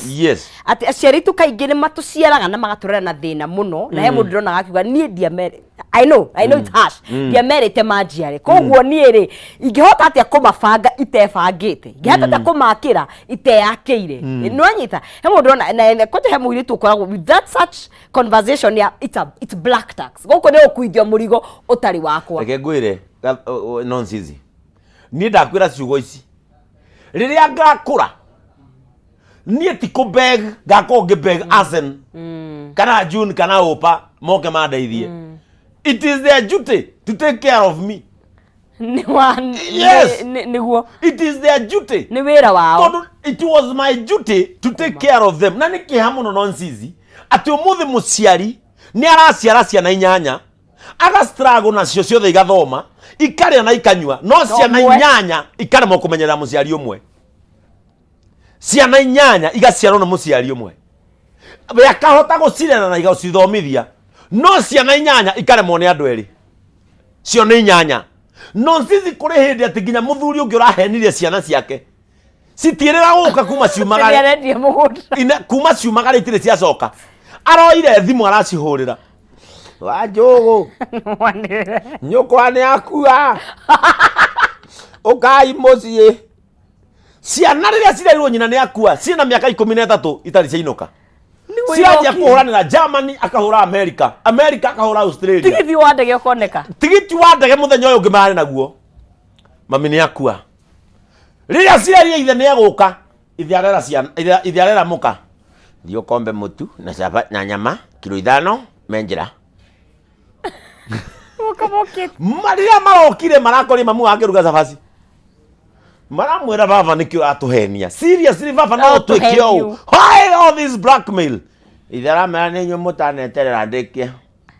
Atĩ aciari aitũ kaingĩ nĩ matũciaraga na magatũrera na thĩna mũno, na he mũndũ ndĩronaga akiuga niĩ ndiamere, I know it's harsh, ndiamerĩte manjiare, koguo niĩ rĩ ingĩhota atĩa kũmabanga itebangĩte? Ingĩhota atĩa kũmakĩra iteyakĩire? Nĩwanyita? He mũndũ ndĩrona na kwanja he mũirĩtu ũkoragwo with that such conversation ya it's black tax, gũkũ nĩ gũkuithio mũrigo ũtarĩ wakwa. Reke ngwĩre nonsense. Niĩ ndakwĩra ciugo ici. Rĩrĩa ngakũra niĩ ti kũ beg, ngakorwo ngĩ beg Asen kana June kana Opa moke mandeithie. It is their duty to take care of me. Nĩ wa Yes. Nĩguo. It is their duty. Nĩ wĩra wao. Tondũ it was my duty to take care of them. Na nĩ kĩeha mũno nonsizi atĩ ũmũthĩ mũciari nĩ araciara ciana inyanya, aga struggle nacio ciothe, igathoma, ikarĩa na ikanyua, no ciana ũmwe. inyanya ikaremwo kũmenyerera mũciari ũmwe. Ciana inyanya igaciarwo nĩ mũciari ũmwe, we akahota gũcirera na igacithomithia, no ciana inyanya ikaremwo nĩ andũ erĩ, cio nĩ inyanya. No sisi kũrĩ hĩndĩ atĩ nginya mũthuri ũngĩ ũrahenirie ciana ciake citiĩrĩra gũka kuma nĩ ciumagare arendia mũgũnda. Kuma ciumagare itirĩ ciacoka, aroire thimũ aracihũrĩra, wa njũgũ Mwanĩrĩre. Nyũkwa nĩ akua, ũkai mũciĩ. Ciana rĩrĩa cirerirwo nyina nĩ akua ciĩna mĩaka 13 itarĩ ciainũka, cianjia kũhũranĩra Germany, akahũra America, America akahũra Australia. Tigiti wa ndege ũkoneka. Tigiti wa ndege mũthenya ũyũ ũngĩ marĩ naguo, mami nĩ akua. Rĩrĩa ciaria ithe nĩ egũka, ithe arera ciana, ithe arera mũka, thiĩ ũkombe mũtu na caba na nyama kiro 5 me njĩra. Mũka mokĩte. Rĩrĩa marokire marakorire mamu wake ruga cabaci, maramwĩra, "Baba, nĩkĩ ũratũhenia? Seriously, baba, no No ũtwĩke ũũ? tũhenio. Why all this blackmail?" Ithe aramera, "Nĩ inyuĩ mũtaneterera ndĩkie,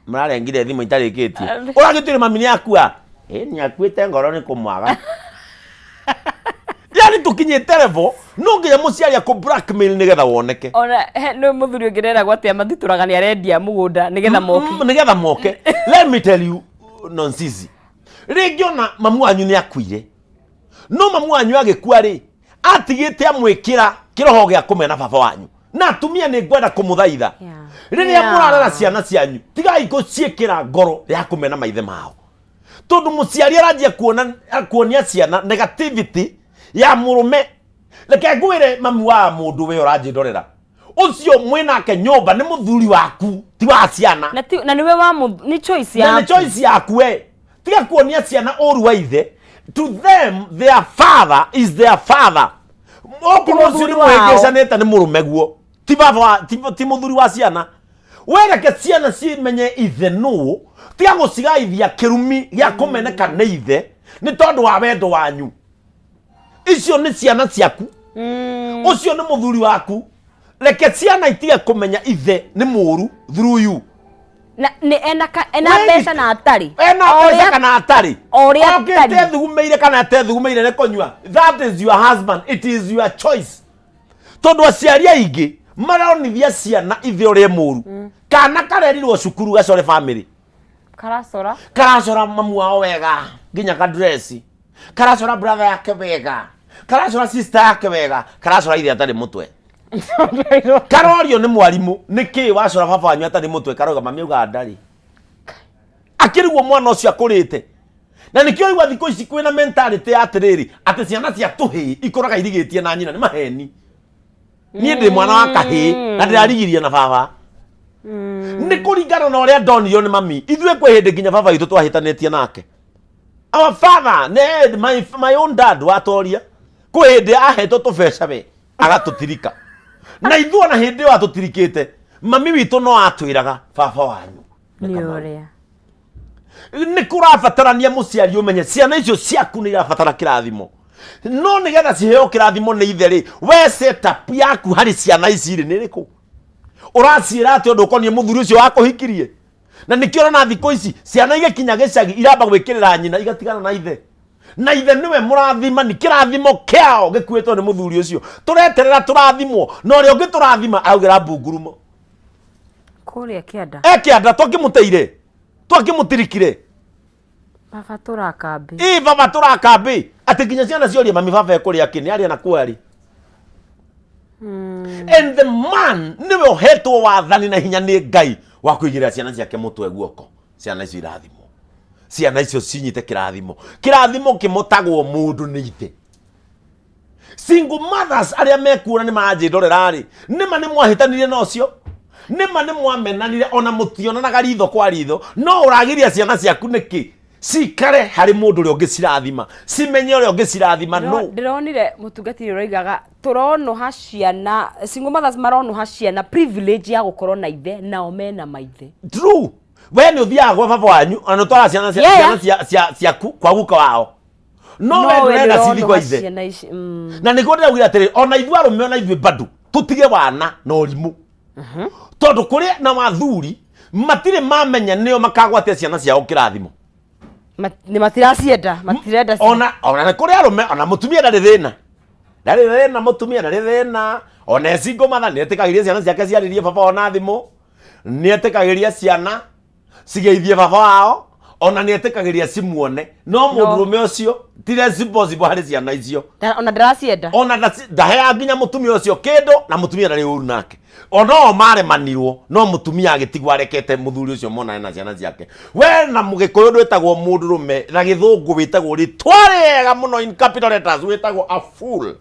mũrarengire thimũ itarĩkĩtie." "Ũragĩtwĩre mami nĩ akua?" "Ĩ, nĩ akuĩte, ngoro nĩ kũmwaga." Yani tũkinyĩte level no nginya mũciari akũ blackmail nĩgetha woneke. Ona he nĩ mũthuri ũngĩ ndĩreragwo atĩ amathitũraga nĩ arendia mũgũnda nĩgetha moke. Nĩgetha moke. Let me tell you, nonsizi, rĩngĩ ona mamu wanyu nĩ akuire, no mamu wanyu agĩkua rĩ, atigĩte amwĩkĩra kĩroho gĩa kũmena baba wanyu. Na atumia, nĩ ngwenda kũmũthaitha, rĩrĩa mũrarera ciana cianyu, tigai gũciĩkĩra ngoro ya kũmena maithe mao, tondũ mũciari aranjia kuona kuonia ciana negativity ya mũrũme. Reke ngwĩre, mami wa mũndũ, we ũranjĩndorera ũcio mwĩnake nyũmba nĩ mũthuri waku, ti wa ciana. Na nĩwe wa nĩ choice Na nĩ yaku. Choice yaku we. Tiga kuonia ciana ũru wa ithe. To them, their father is their father. Okorwo ũcio mũthuri nĩ wao. mũhĩngĩcanĩte nĩ mũrũme guo, ti baba wa ti mũthuri wa ciana. Wereke ciana cimenye ithe nũ. Tiga gũcigaithia kĩrumi gĩa kũmeneka nĩ ithe nĩ tondũ wa wendo wanyu. Icio nĩ ciana ciaku, ũcio nĩ mũthuri waku. Reke ciana itige kũmenya ithe nĩ mũru through you. Na nĩ ena We mbeca na atarĩ. Ena O mbeca kana atarĩ, o ũrĩa okĩte atarĩ. thugumĩire kana atethugumĩire nĩ kũnyua, that is your husband, it is your choice. Tondũ aciari aingĩ maronithia ciana ithe ũrĩa mũru. Kana karerirwo cukuru gacore family. Karacora. Karacora mamu wao wega, nginya kadresi karacora, brother yake wega karacora, sister yake wega karacora, ithe atarĩ mũtwe. Karorio nĩ mwarimũ, "Nĩ kĩ wacora baba wanyu atarĩ mũtwe?" Karauga, "Mami augaga ndarĩ." Akĩrigwo mwana ũcio akũrĩte na nĩkĩo igua thikũ ici kwĩna mentality ya atĩrĩrĩ, atĩ ciana cia tũhĩĩ ikũraga irigĩtie na nyina. Nĩ maheni. Niĩ ndĩ mwana wa kahĩĩ na ndĩrarigiria na baba nĩ kũringana na ũrĩa ndonirio nĩ mami. Ithuĩ kwĩ hĩndĩ nginya baba witũ twahĩtanĩtie nake, our father ne, my own dad watoria, kwĩ hĩndĩ ahetwo tũbeca we agatũtirika, na ithuĩ ona hĩndĩ ĩyo atũtirikĩte, mami witũ no atwĩraga baba wanyu nĩ nĩ Kamau. Ũrĩa Nĩ kũrabatarania mũciari ũmenye ciana icio ciaku nĩ irabatara kĩrathimo, no nĩgetha ciheo kĩrathimo nĩ ithe rĩ, we setup yaku harĩ ciana ici rĩ nĩ ĩrĩkũ? Ũraciĩra atĩ ũndũ ũkoniĩ mũthuri ũcio wakũhikirie? Na nĩkĩo ũrona thikũ ici ciana igĩkinya gĩcagi iramba gwĩkĩrĩra nyina, igatigana na ithe, na ithe nĩwe mũrathimani. Kĩrathimo kĩao gĩkuĩtwo nĩ mũthuri ũcio. Tũreterera tũrathimwo, na ũrĩa ũngĩ tũrathima araugĩra mbungurumo kũrĩa kĩanda. E kĩanda twakĩmũteire, twakĩmũtirikire. Baba tũrakambĩ. Ĩ, baba tũrakambĩ, atĩ nginya ciana ciorie mami, "Baba ekũrĩa kĩ?" Nĩ arĩa na kwarĩ. And the man nĩwe ũhetwo wathani na hinya nĩ Ngai wa kũigĩrĩra ciana ciake mũtwe guoko, ciana icio irathimwo, ciana icio cinyite kĩrathimo. Kĩrathimo kĩmotagwo mũndũ nĩ ithe. Single mothers arĩa mekuona nĩ maranjĩndorera rĩ, nĩma nĩ mwahĩtanirie na ũcio, nĩma nĩ mwamenanire, ona mũtionanaga ritho kwa ritho, no ũragiria ciana ciaku nĩkĩ? Cikare harĩ mũndũ ũrĩa ũngĩcirathima, cimenye ũrĩa ũngĩcirathima no. Ndĩronire mũtungatĩri ũroigaga tũronũha ciana, single mothers maronũha ciana privilege ya gũkorwo na ithe, nao mena maithe. True. We nĩ ũthiaga gwa baba wanyu ona nĩ ũtwaraga ciana Yeah. ciana ciaku kwa guka wao, no we ndũrenda cithi kwa ndũronũha ithe. Ciana ici. Na nĩguo ndĩraugire atĩrĩ, ona ithuĩ arũme, ona ithuĩ bado tũtige wana na ũrimũ, tondũ kũrĩ na wathuri matirĩ mamenya nĩo makagwatia ciana ciao kĩrathimo. Nĩ matiracienda, matirenda Ona nĩ kũrĩ arũme, ona mũtumia ndarĩ thĩna, ndarĩ thĩna, mũtumia ndarĩ thĩna. Ona e single mother nĩ etĩkagĩria ciana ciake ciarĩrie baba wao na thimũ, nĩ etĩkagĩria ciana cigeithie baba wao, ona nĩ etĩkagĩria cimuone, no mũndũrũme ũcio ti responsible harĩ ciana icio. Ona ndĩracienda. Ona ndaheaga nginya mũtumia ũcio kĩndũ, na mũtumia ndarĩ ũru nake, ona o maremanirwo, no mũtumia agĩtigwo arekete mũthuri ũcio monane na ciana ciake. We na mũgĩkũyũ ndwĩtagwo mũndũrũme, na gĩthũngũ wĩtagwo rĩtwa rĩega mũno in capital letters, wĩtagwo a fool.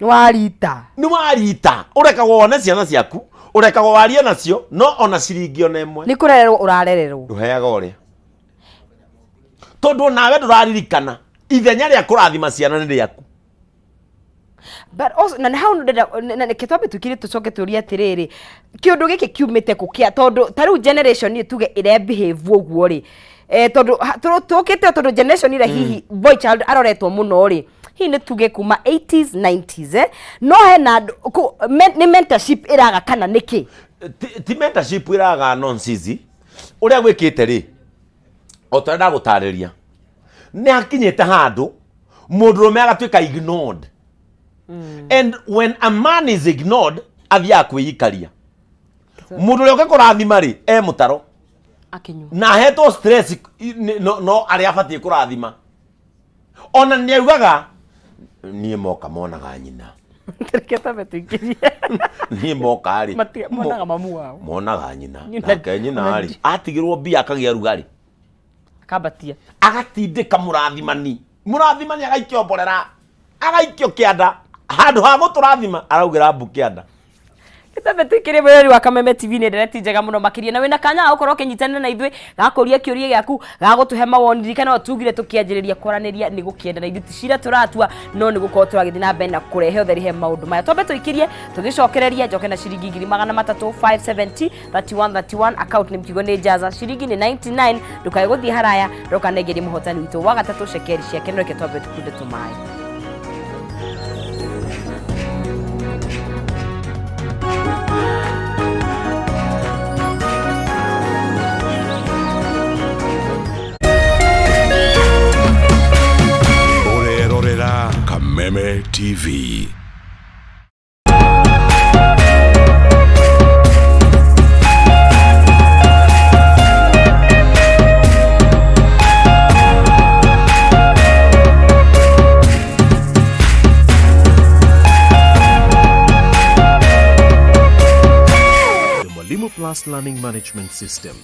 Warita. Nĩ warita. Ũrekagwo wone ciana ciaku, ũrekagwo warie nacio, no ona ciringi ona ĩmwe Nĩ kũrererwo ũrarererwo. Ndũheaga ũrĩa, tondũ nawe ndũraririkana ithenya rĩa kũrathima ciana nĩ rĩaku. But also, na nĩ hau ndĩrenda na reke twambe tũkire, tũcoke tũrie atĩrĩrĩ, kĩũndũ gĩkĩ kiumĩte kũ kĩa, tondũ ta rĩu generation ĩyo tuge ĩre behave ũguo rĩ, tondũ tũkĩte, tondũ generation ĩrĩa hihi boy child aroretwo mũno rĩ, hihi nĩ tuge kuma 80s, 90s, no hena andũ nĩ mentorship ĩraga kana nĩkĩ? Ti mentorship ĩraga nonsense. Ũrĩa gwĩkĩte rĩ, o ta ũrĩa ndagũtarĩria, nĩ hakinyĩte handũ mũndũrũme agatuĩka ignored, and when a man is ignored, athiaga kwĩikaria. Mũndũ ũrĩa ũngĩkũrathima rĩ, e mũtaro Akĩnyua. Na ahetwo stress no arĩa abatiĩ kũrathima, ona nĩ augaga niĩ moka monaga nyina. Reke twambe tũingĩrie. Niĩ moka rĩ, Monaga mamu wao. Monaga nyina. Nyina. Nake nyina rĩ, atigĩrwo mbia akagĩa rugarĩ. Akambatia. Agatindĩka mũrathimani, mũrathimani agaikio mborera, agaikio kĩanda, handũ ha gũtũrathima araugĩra mbu kĩanda. Gĩtambe tũikĩrie, mwĩrori wa Kameme TV, nĩ ndereti njega mũno makĩria, na wĩna kanya ga gũkorwo ũkĩnyitanĩra na ithuĩ, gakũria kĩũria gĩaku, ga gũtũhe mawoni. Ririkana o tugire tũkĩanjĩrĩria kwaranĩria nĩ gũkĩenda, na ithuĩ ti cira tũratua, no nĩ gũkorwo tũragĩthiĩ na mbere na kũrehe ũtheri he maũndũ maya. Twambe tũikĩrie, tũgĩcokereria njoke na ciringi 300,000, 570 31 31, account nĩ mkiugo nĩ Jaza, ciringi nĩ 99. Ndũkae gũthiĩ haraya, ndoka nengerie mũhotani witũ wa gatatũ cekeri ciake, no reke twambe tũkunde tũmaĩ. Ũrerorera Kameme TV. The Mwalimu Plus Learning Management System,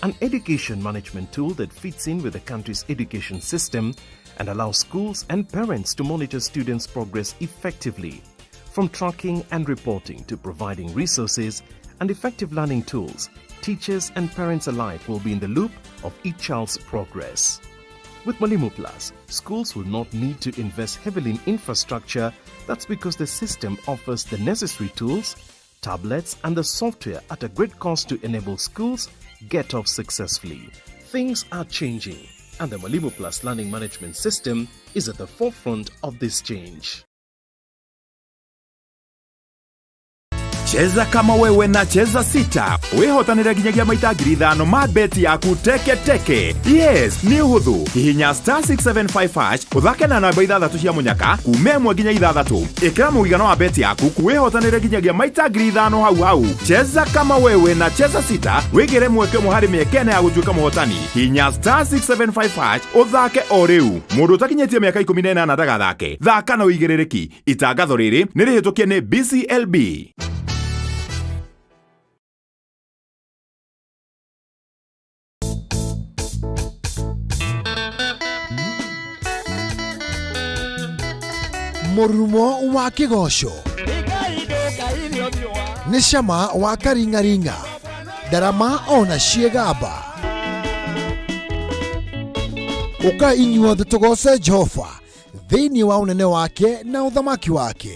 an education management tool that fits in with the country's education system and allows schools and parents to monitor students' progress effectively. From tracking and reporting to providing resources and effective learning tools, teachers and parents alike will be in the loop of each child's progress. With Mwalimu Plus, schools will not need to invest heavily in infrastructure. That's because the system offers the necessary tools, tablets, and the software at a great cost to enable schools get off successfully. Things are changing, and the Mwalimu Plus Learning Management System is at the forefront of this change. Cheza kama wewe na Cheza Sita, wĩhotanĩre nginyagia maita 5,000 ma beti yaku teke teke. Yes, nĩ ũhũthũ. Hihinya *675 hash, ũthake na namba ithathatũ cia mũnyaka kuma 1 nginya 6. Ĩkĩra mũigana wa beti yaku, wĩhotanĩre nginyagia maita 5,000 hau hau. Cheza kama wewe na Cheza Sita, wĩgĩre mweke ũmwe harĩ mĩeke 4 ya gũtuĩka mũhotani. Hihinya *675 hash ũthake o rĩu. Mũndũ ũtakinyĩtie mĩaka 18 ndagathake. Thaka na ũigĩrĩrĩki. Itangatho rĩrĩ nĩ rĩhĩtũkie nĩ BCLB. Mũrurumo wa kĩgoco nĩ cama wa karing'aring'a, ndarama ona ciĩgamba. Ũkai inyuothe tũgooce Jehova thĩinĩ wa ũnene wake na ũthamaki wake.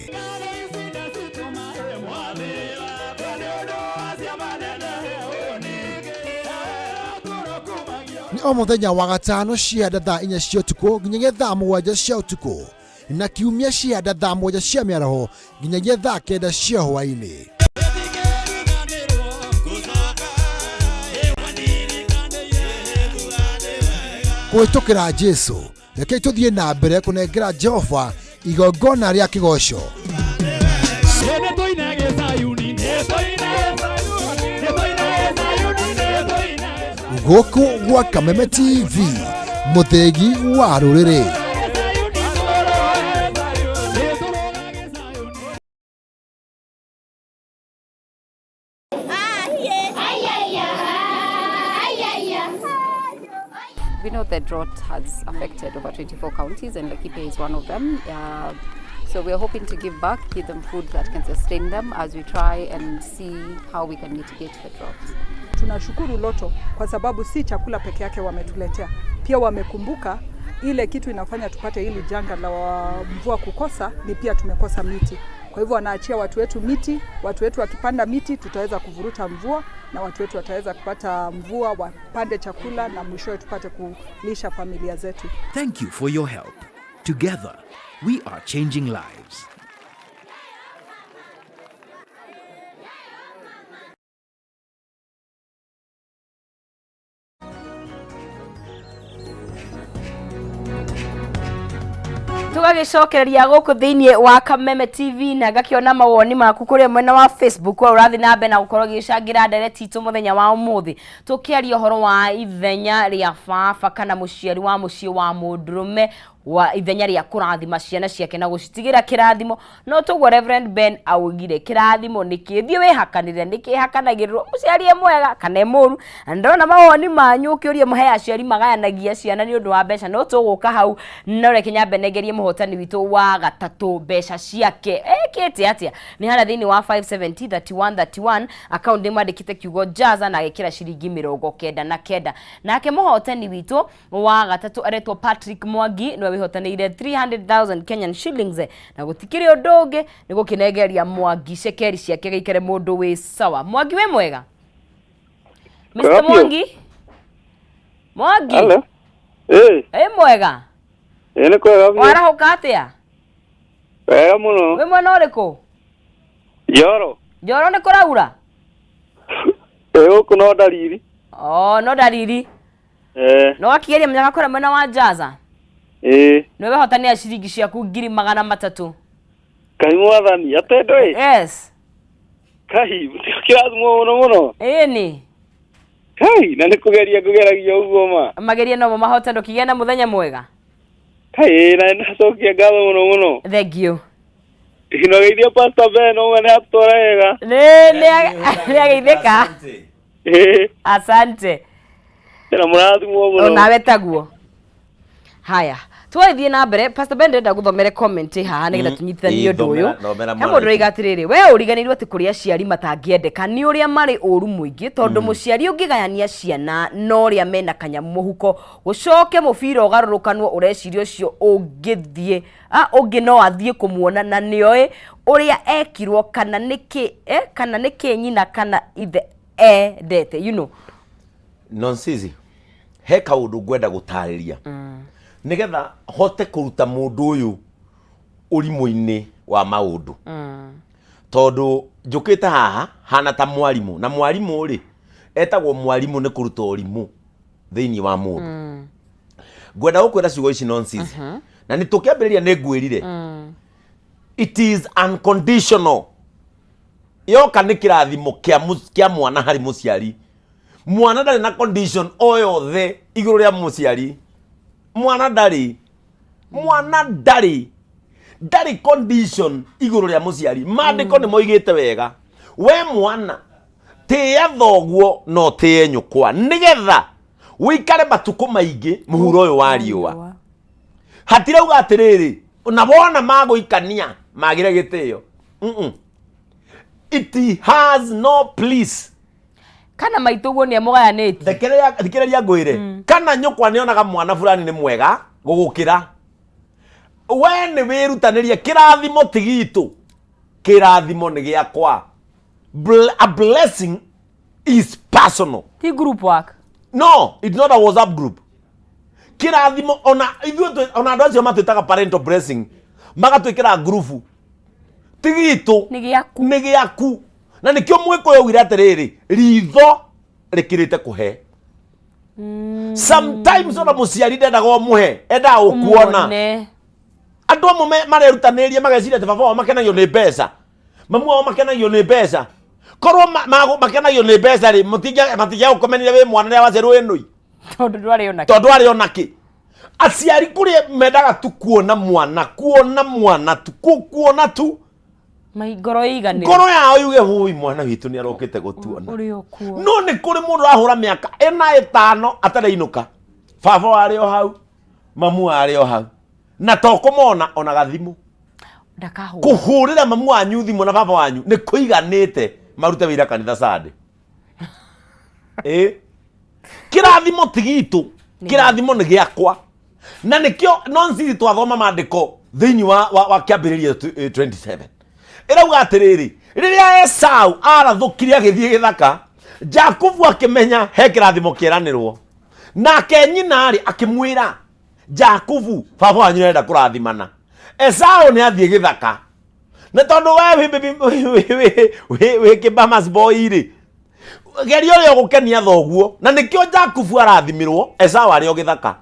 Nĩ o mũthenya wa gatano cia thaa 4 cia ũtukũ nginyagia thaa 7 cia ũtukũ na kiumia cia thaa 7 cia mĩaraho nginyagia thaa 9 cia hwaĩ-inĩ. Kũhĩtũkĩra Jesu, rekei tũthiĩ na mbere kũnengera Jehova igongona rĩa kĩgoco. Gũkũ gwa Kameme TV, mũthĩgi wa rũrĩrĩ. We know the drought has affected over 24 counties, and Laikipia is one of them. So we are hoping to give back, give them food that can sustain them as we try and see how we can mitigate the drought. Tunashukuru Lotto kwa sababu si chakula peke yake wametuletea, pia wamekumbuka ile kitu inafanya tupate hili janga la mvua kukosa ni pia tumekosa miti. Kwa hivyo wanaachia watu wetu miti, watu wetu wakipanda miti tutaweza kuvuruta mvua na watu wetu wataweza kupata mvua, wapande chakula na mwishowe tupate kulisha familia zetu. Thank you for your help. Together, we are changing lives. Tũgagĩcokereria gũkũ thĩinĩ wa Kameme TV na ngakĩona mawoni maku kũrĩa mwena wa Facebook wa ũrathiĩ na mbere na gũkorwo ũgĩcangĩra ndereti itũ mũthenya wa ũmũthĩ, tũkĩaria ũhoro wa ithenya rĩa baba kana mũciari wa mũciĩ wa mũndũrũme wa ithenya rĩa kũrathima ciana ciake na gũcitigĩra kĩrathimo. No toguo Reverend Ben augire, kĩrathimo nĩ kĩ? Thiĩ wĩhakanĩre, nĩ kĩhakanagĩrĩrwo mũciari e mwega kana e mũru. Na ndĩrona mawoni manyu ũkĩũria mũhe aciari magayanagia ciana nĩ ũndũ wa mbeca, no tũgũka hau. No reke nyambe nengerie mũhotani witũ wa gatatũ mbeca ciake ekĩte atĩa. Nĩ harĩa thĩinĩ wa 570 31 31 account nĩ mwandĩkĩte kiugo jaza na agĩkĩra ciringi 99. Nake mũhotani witũ wa gatatũ aretwo Patrick Mwangi, nĩwe wĩhotanĩire 300,000 Kenyan shillings, na gũtikĩrĩ ũndũ ũngĩ nĩ gũkĩnengeria Mwangi cekeri ciake gĩikare mũndũ wĩ sawa. Mwangi wĩ mwega? Mr. Kwega biũ. Mwangi? Mwangi? Hello. Ĩ, Ĩ mwega? ĩ nĩ kwega biũ. Warahũka atĩa? Wega mũno. Wĩ mwena ũrĩkũ? Njoro. Njoro nĩ kũraura? Ĩ gũkũ no ndariri. Oh, no ndariri. Eh, No wakĩgeria mũnyaka kũrĩa mwena wa Jaza? ĩ. Nĩwe wehotanĩra ciringi ciaku 300,000. Kai mwathani, atendo ĩ. Yes. Kai, kĩrathimo mũno mũno. Ĩni. Kai, na nĩ kũgeria ngũgeragia ũguo ma. Mageria no mo mahote, ndũkĩgĩa na mũthenya mwega. Kai, ĩ, na nĩndacokia ngatho mũno mũno. Thank you. Inogeithia Pastor Ben ũmwe nĩ atwara wega. Nĩ nĩ nĩ ageithĩka. Ĩ, Asante. na mũrathimwo mũno. Onawe taguo. Haya, twathiĩ na mbere. Pastor Ben, ndĩrenda gũthomere comment haha nĩgetha tũnyitithanie Ĩ, ũndũ ũyũ. Thomera He mũndũ mwana. ũroiga atĩrĩrĩ, we ũriganĩirwo atĩ kũrĩ aciari matangĩendeka nĩ ũrĩa marĩ ũru mũingĩ, tondũ mũciari ũngĩgayania ciana na ũrĩa mena kanyamũ mũhuko, gũcoke mũbira ũgarũrũkanwo, ũreciria ũcio ũngĩthiĩ ũngĩ no athiĩ kũmuona na nĩoĩ ũrĩa ekirwo kana nĩkĩ, kana nĩkĩ nyina kana ithe endete, you know. Nonsizi, he kaũndũ ngwenda gũtarĩria nĩgetha hote kũruta mũndũ ũyũ ũrimũ-inĩ wa maũndũ, tondũ njũkĩte haha hana ta mwarimũ, na mwarimũ rĩ etagwo mwarimũ nĩ kũruta ũrimũ thĩinĩ wa mũndũ. Ngwenda gũkwĩra ciugo ici, Nonsizi, na nĩ tũkĩambĩrĩria nĩ ngwĩrire it is unconditional. Yoka nĩ kĩrathimo kĩa mwana harĩ mũciari. Mwana ndarĩ na condition o yothe igũrũ rĩa mũciari. Mwana ndarĩ, mwana ndarĩ ndarĩ condition igũrũ rĩa mũciari. Maandĩko nĩ moigĩte wega, we mwana tĩĩa thoguo no tĩe nyũkwa nĩgetha wĩikare matukũ maingĩ mũhuro ũyũ wa riũa. Hatirauga atĩrĩrĩ, na wona magũikania magĩre gĩtĩo. Mm-mm. It has no place. Kana maitũ guo nĩ amũgayanĩtie. Thikĩrĩria ngwĩre, kana nyũkwa nĩonaga mwana fulani nĩ mwega gũgũkĩra we, nĩ wĩrutanĩrie. Kĩrathimo ti gitũ, kĩrathimo nĩ gĩakwa. A blessing is personal. Ti group work. No, it's not a WhatsApp group. Kĩrathimo, ona ithuĩ ona andũ acio matwĩtaga parental blessing, magatwĩkĩra ngurubu, ti gitũ. Nĩ gĩaku. Nĩ gĩaku. Na nĩkĩo mwĩkũyũ augire atĩrĩrĩ, ritho rĩkĩrĩte kũhe. Sometimes ona mũciari ndendaga ũmũhe, endaga gũkuona. Ũmuone. Andũ amwe marerutanĩria mageciria atĩ baba wao makenagio nĩ mbeca, mamu wao makenagio nĩ mbeca. Korwo makenagio nĩ mbeca rĩ, matingĩagũkomenire wĩ mwana rĩrĩa waciarirwo wĩ nũi. Tondũ ndwarĩ ona tondũ arĩ ona kĩ. Aciari kũrĩ mendaga tu kuona mwana, kuona mwana tu, kuona tu. Mai ngoro ĩiganĩre. Ngoro yao yuge, "Hũi, mwana witũ nĩ arokĩte gũtuona." Ũrĩ o kuo. No nĩ kũrĩ mũndũ arahũra mĩaka ĩna ĩtano atarĩ baba warĩ o hau, mamu warĩ o hau, na to kũmona ona gathimũ. Ndakahũra. Kũhũrĩra mamu wanyu thimũ na baba wanyu nĩ kũiganĩte marute wĩra kanitha sande. Ĩ kĩrathimo ti gitũ, kĩrathimo nĩ gĩakwa. Na nĩkĩo nonsense twathoma maandĩko thĩinĩ wa kĩambĩrĩria 27 ĩrauga atĩrĩrĩ, rĩrĩa Esau arathũkire agĩthiĩ gĩthaka, Jakubu akĩmenya he kĩrathimo kĩeranĩrwo nake. Nyina rĩ akĩmwĩra, "Jakubu, baba wanyu nĩarenda kũrathimana, Esau nĩ athiĩ gĩthaka, na tondũ we wĩ kĩbamas boy rĩ, geria ũrĩa ũgũkenia thoguo." Na nĩkĩo Jakubu arathimirwo Esau arĩ o gĩthaka.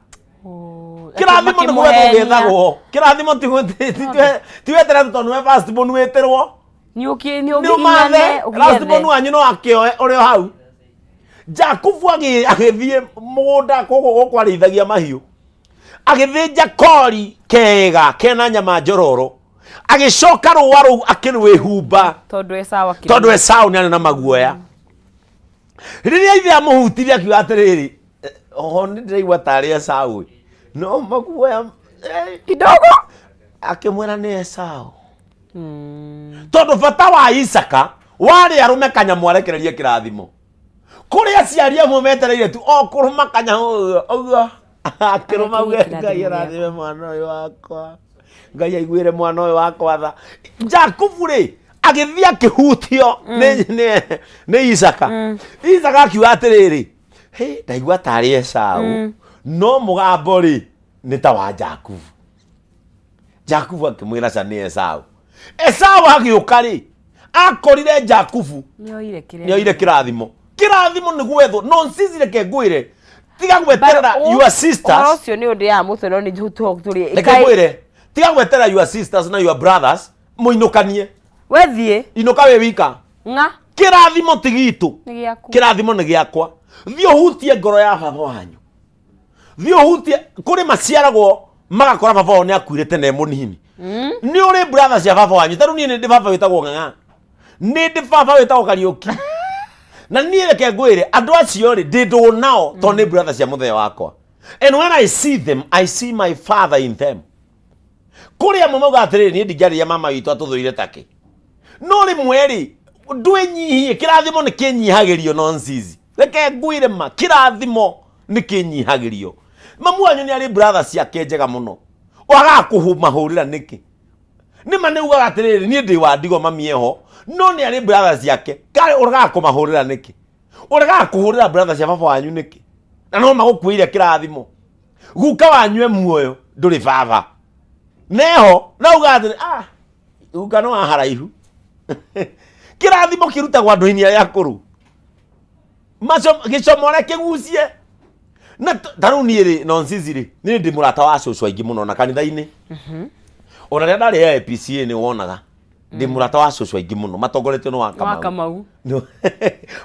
Kĩrathimo nĩ gwethwo gĩethagwo. Kĩrathimo ti weterere tondũ nĩwe first born wĩtĩrwo. Nĩ ũkĩ nĩ nĩ ũmathe ũngĩhinyane. Last born wanyu no akĩoe ũrĩ o hau. Jakubu agĩthiĩ mũgũnda gũkũ gũkũ arĩithagia mahiũ, agĩthĩnja kori kega kena nyama njororo, agĩcoka rũa rũu akĩrwĩhumba. Tondũ Esau akĩrĩ. Tondũ Esau nĩ arĩ na maguoya. Rĩrĩa ithe amũhutirie, akiuga atĩrĩrĩ, "Eh, oho nĩ ndĩraigua tarĩ Esau ĩ. No maguoya kidogo." Akĩmwĩra nĩ Esau, tondũ bata wa Isaka warĩ arũme kanyamũ arekererie kĩrathimo. Kũrĩ aciari amwe metereire tu o kũrũma kanyamũ ũguo ũguo, akĩrũma uge, Arekererie. "Ngai Kĩrathimo. arathime mwana ũyũ wakwa, Ngai aiguĩre mwana ũyũ wakwa tha." Jakubu rĩ, agĩthiĩ akĩhutio nĩ Isaka. Isaka akiuga atĩrĩrĩ, "Hĩ, ndaigua tarĩ Esau, no mũgambo rĩ nĩ ta wa Jakubu." Jakubu akĩmwĩra, "Ca, nĩ Esau." Esau agĩũka rĩ, akorire Jakubu nĩ oire kĩrĩa. Nĩ oire kĩrathimo. Kĩrathimo nĩ gwethwo. Nonsense, reke ngwĩre, tiga gweterera your Ũhoro sisters. Ũcio nĩ ũndĩaga mũtwe, no nĩ tũrĩ. Reke ngwĩre, tiga gweterera your sisters na your brothers mũinũkanie. Wethiĩ. Inũka wĩ wika. Ng'a. Kĩrathimo ti gitũ. Nĩ gĩaku. Kĩrathimo nĩ gĩakwa. Thiĩ ũhutie ngoro ya baba wanyu, thiĩ ũhutie. Kũrĩ maciaragwo magakora baba wao nĩ akuire tene e mũnini. Nĩ ũrĩ brother cia baba wanyu. Tarĩu niĩ nĩ ndĩ baba wĩtagwo Ng'ang'a, nĩ ndĩ baba wĩtagwo Kariũki, na niĩ reke ngwĩre, andũ acio rĩ, ndĩ ndũgũ nao tondũ nĩ brother cia mũthee wakwa, and when I see them, I see my father in them. Kũrĩ amwe mauga atĩrĩrĩ, "Niĩ ndingĩarĩria mama witũ atũthũire takĩ." No rĩmwe rĩ, ndwĩnyihie. Kĩrathimo nĩ kĩnyihagĩrio. Nonsense, reke ngwĩre ma, kĩrathimo nĩ kĩnyihagĩrio. Mamu wanyu nĩ arĩ brother ciake njega mũno, wagaga kũmahũrĩra nĩkĩ? Nĩ ma nĩ ugaga atĩrĩrĩ, "Niĩ ndĩ wa ndigwa, mami eho," no nĩ arĩ brother ciake. Karĩ ũregaga kũmahũrĩra nĩkĩ? Ũregaga kũhũrĩra brother cia baba wanyu nĩkĩ, na no magũkuĩire kĩrathimo? Guka wanyu e muoyo, ndũrĩ baba neho, na ugaga atĩrĩ, "Ah, guka no wa haraihu." Kĩrathimo kĩrutagwo andũ-inĩ arĩa akũrũ. Maco gĩcomore kĩgucie na ta rĩu niĩ rĩ, nonsense rĩ, niĩ ndĩ mũrata wa cũcũ aingĩ mũno na kanitha-inĩ. Ona rĩrĩa ndarĩ AIPCA nĩ wonaga ndĩ mũrata wa cũcũ aingĩ mũno, matongoretio nĩ wa Wa Kamau. Kamau.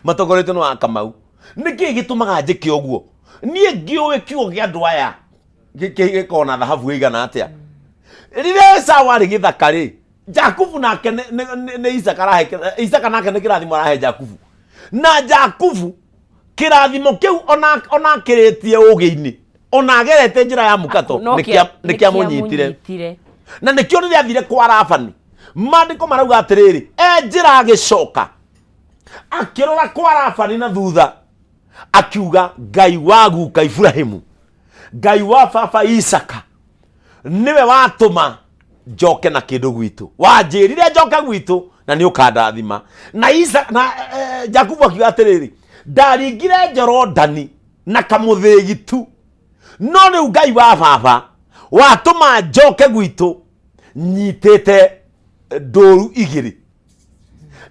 Matongoretio nĩ wa Kamau. Nĩ kĩĩ gĩtũmaga njĩke ũguo? Niĩ ngĩũĩ kiugo kĩa andũ aya gĩkoragwo na thahabu ĩigana atĩa. Rĩrĩa Esau arĩ gĩthaka rĩ, Jakubu nake nĩ Isaka arahe. Isaka nake nĩ kĩrathimo arahe Jakubu, na Jakubu kĩrathimo kĩu ona akĩrĩtie ũgĩ-inĩ, ona agerete njĩra ya mũkato, No nĩ kĩamũnyitire. Kĩamũnyitire. Na nĩkĩo rĩrĩa athire kwa Labani, maandĩko marauga atĩrĩrĩ, e njĩra agĩcoka. Akĩrora kwa Labani na thutha, akiuga, Ngai wa guka Iburahimu, Ngai wa baba Isaka, nĩwe watũma njoke na kĩndũ gwitũ, wanjĩrire njoke gwitũ na nĩ ũkandathima. Na Isa, na Jakubu akiuga atĩrĩrĩ, ndaringire Jorodani na kamũthĩgi tu, no rĩu Ngai wa baba watũma njoke gwitũ nyitĩte ndũru igĩrĩ.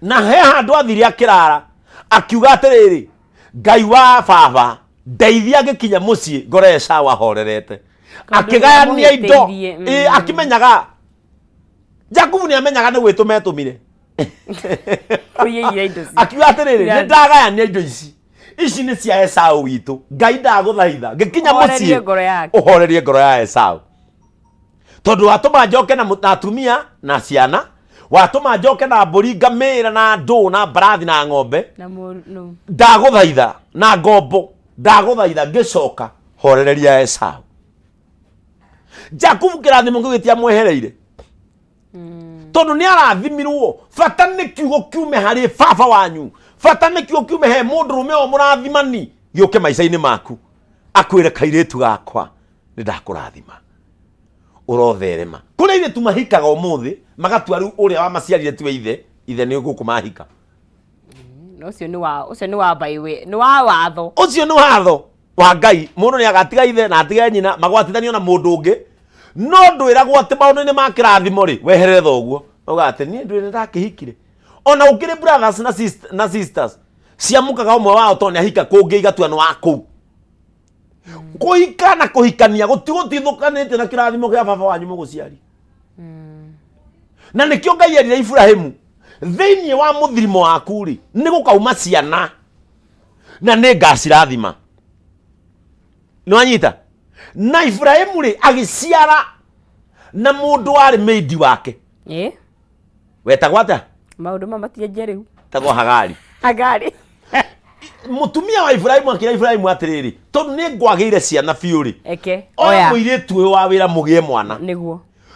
Na he handũ athire akĩrara, akiuga atĩrĩrĩ, Ngai wa baba ndeithia ngĩkinya mũciĩ ngore Esau ahorerete. Akĩgayania indo. Nĩamũhĩtĩirie, Ĩ, akĩmenyaga Jakubu nĩ amenyaga nĩ gwĩtũma etũmire. Kũiyĩire indo Akiuga atĩrĩrĩ, nĩ ndagayania indo ici, ici nĩ cia Esau witũ, Ngai ndagũthaitha ngĩkinya Ũhorerie mũciĩ ngoro yake. Ũhorerie ngoro ya Esau, tondũ watũma njoke na atumia na ciana, watũma njoke na mbũri, ngamĩra na ndũ na mbarathi na ng'ombe. Na mũru no. Ndagũthaitha na ngombo, ndagũthaitha ngĩcoka horereria Esau. Jakubu kĩrathimo kĩu gĩtiamwehereire, tondũ nĩ arathimirwo. Bata nĩ kiugo kiume harĩ baba wanyu, bata nĩ kiugo kiume he mũndũrũme o mũrathimani gĩũke maica-inĩ maku, akwĩre, kairĩtu gakwa, nĩ ndakũrathima, ũrotherema. Kũrĩ airĩtu mahikaga ũmũthĩ magatua rĩu ũrĩa wamaciarire tiwe ithe, ithe nĩ gũkũ mahika. Na ũcio nĩ wa baiwe, nĩ wa watho. Ũcio nĩ watho wa Ngai, mũndũ nĩ agatiga ithe na atige nyina magwatithanio na mũndũ ũngĩ. No ndwĩragwo atĩ maũndũ-inĩ ma kĩrathimo rĩ, weherere thoguo uga atĩ niĩ ndwĩ nĩ ndakĩhikire. Ona gũkĩrĩ brothers na sisters ciamũkaga ũmwe wao tondũ nĩ ahika kũngĩ, igatua nĩ wa kũu. Kũhika na kũhikania gũtigũtithũkanĩte na kĩrathimo kĩa baba wanyu mũgũciari. Na nĩkĩo Ngai erire Iburahimu, thĩinĩ wa mũthirimo waku rĩ, nĩ gũkauma ciana na nĩ ngacirathima. Nĩ wanyita? Na Iburahimu rĩ, agĩciara na mũndũ warĩ maid wake. Wetagwo atĩa? Maũndũ ma matienje rĩu. Tagwo Hagari. Hagari. Mũtumia wa Iburahimu akĩra Iburahimu atĩrĩrĩ, tondũ nĩ ngwagĩire ciana biũ rĩ, eke oya oya mũirĩtu ũyũ wa wĩra mũgĩe mwana.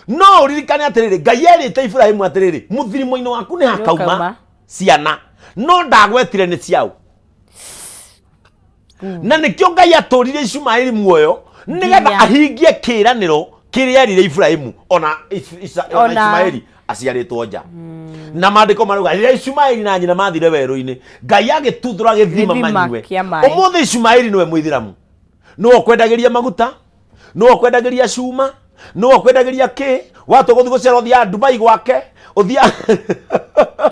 No ũririkane atĩrĩrĩ, Ngai erĩte Iburahimu atĩrĩrĩ, mũthirimo-inĩ waku nĩ hakauma Nĩũkauma. ciana, no ndagwetire nĩ ciaũ. Na nĩkĩo Ngai atũrire Ishumaeli muoyo nĩgetha ahingie kĩĩranĩro kĩrĩa erire Iburahimu, ona ona Ishumaeli aciarĩtwo nja. Na maandĩko marauga rĩrĩa Ishumaeli na nyina mathire werũ-inĩ, Ngai agĩtuthũra gĩthima Gĩthima manyue. kĩa maĩ. Ũmũthĩ Ishumaeli nĩwe mũithĩramu, nĩwe ũkwendagĩria maguta, nĩwe ũkwendagĩria cuma, nĩwe ũkwendagĩria kĩ watua gũthiĩ gũcera, ũthiaga Dubai gwake, ũthiaga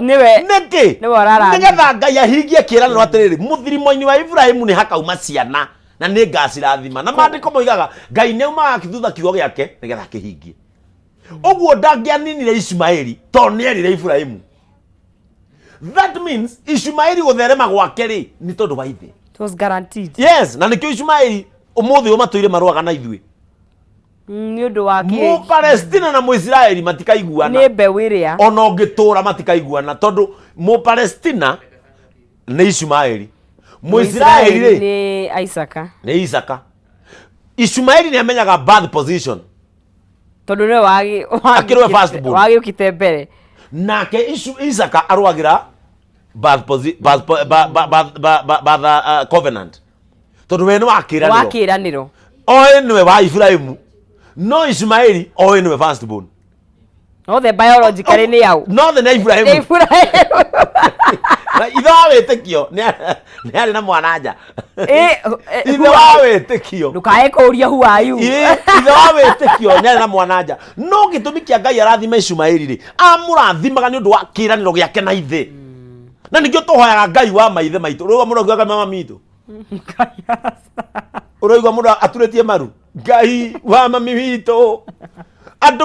Nĩwe nĩkĩ? Nĩwe ũrarathima. Nĩgetha Ngai ahingie kĩĩranĩro atĩrĩrĩ, mũthirimo-inĩ wa Iburahimu nĩ hakauma ciana na nĩ ngacirathima. Na maandĩko moigaga Ngai nĩ aumaga akĩthutha kiugo gĩake nĩgetha akĩhingie. Ũguo ndangĩaninire Ishumaeli tondũ nĩ erire Iburahimu. That means Ishumaeli gũtherema gwake rĩ, nĩ tondũ wa ithe. It was guaranteed. Yes, na nĩkĩo Ishumaeli ũmũthĩ ũyũ matũire marũaga na ithuĩ. Nĩ ũndũ wa kĩ? Mũpalestina na Mũisiraeli matikaiguana. Nĩ mbeũ ĩrĩa. Ona ũngĩtũra matikaiguana, tondũ Mũpalestina nĩ Ishumaeli, Mũisiraeli rĩ nĩ Isaka. Nĩ Isaka. Ishumaeli nĩ amenyaga birth position. Tondũ nĩwe Akĩrĩ we first born. wagĩũkĩte mbere. Nake Isaka arũagĩra birth posi- birth po- ba- ba- ba- ba- ba- birth, covenant, tondũ we nĩ wa wa kĩĩranĩro. Kĩĩranĩro. Oĩ nĩwe wa Iburahimu, no Ishumaeli oĩ nĩwe first born. Othe biologically nĩ au? No the nĩ Iburahimu. Nĩ Iburahimu. Na ithe wa wĩtĩkio nĩ arĩ na mwana nja. Ithe Who wa are you? wĩtĩkio. Ndũkae kũũria who are you. Ĩ, ithe wa wĩtĩkio nĩ arĩ na mwana nja, no gĩtũmi kĩa Ngai arathima Ishumaeli rĩ, amũrathimaga nĩ ũndũ wa kĩĩranĩro gĩake na ithe. Na nĩkĩo tũhoyaga Ngai wa maithe maitũ. Ũraigua mũndũ akiuga Ngai wa mami witũ, ũraigua mũndũ aturĩtie maru, Ngai wa mami witũ. Andũ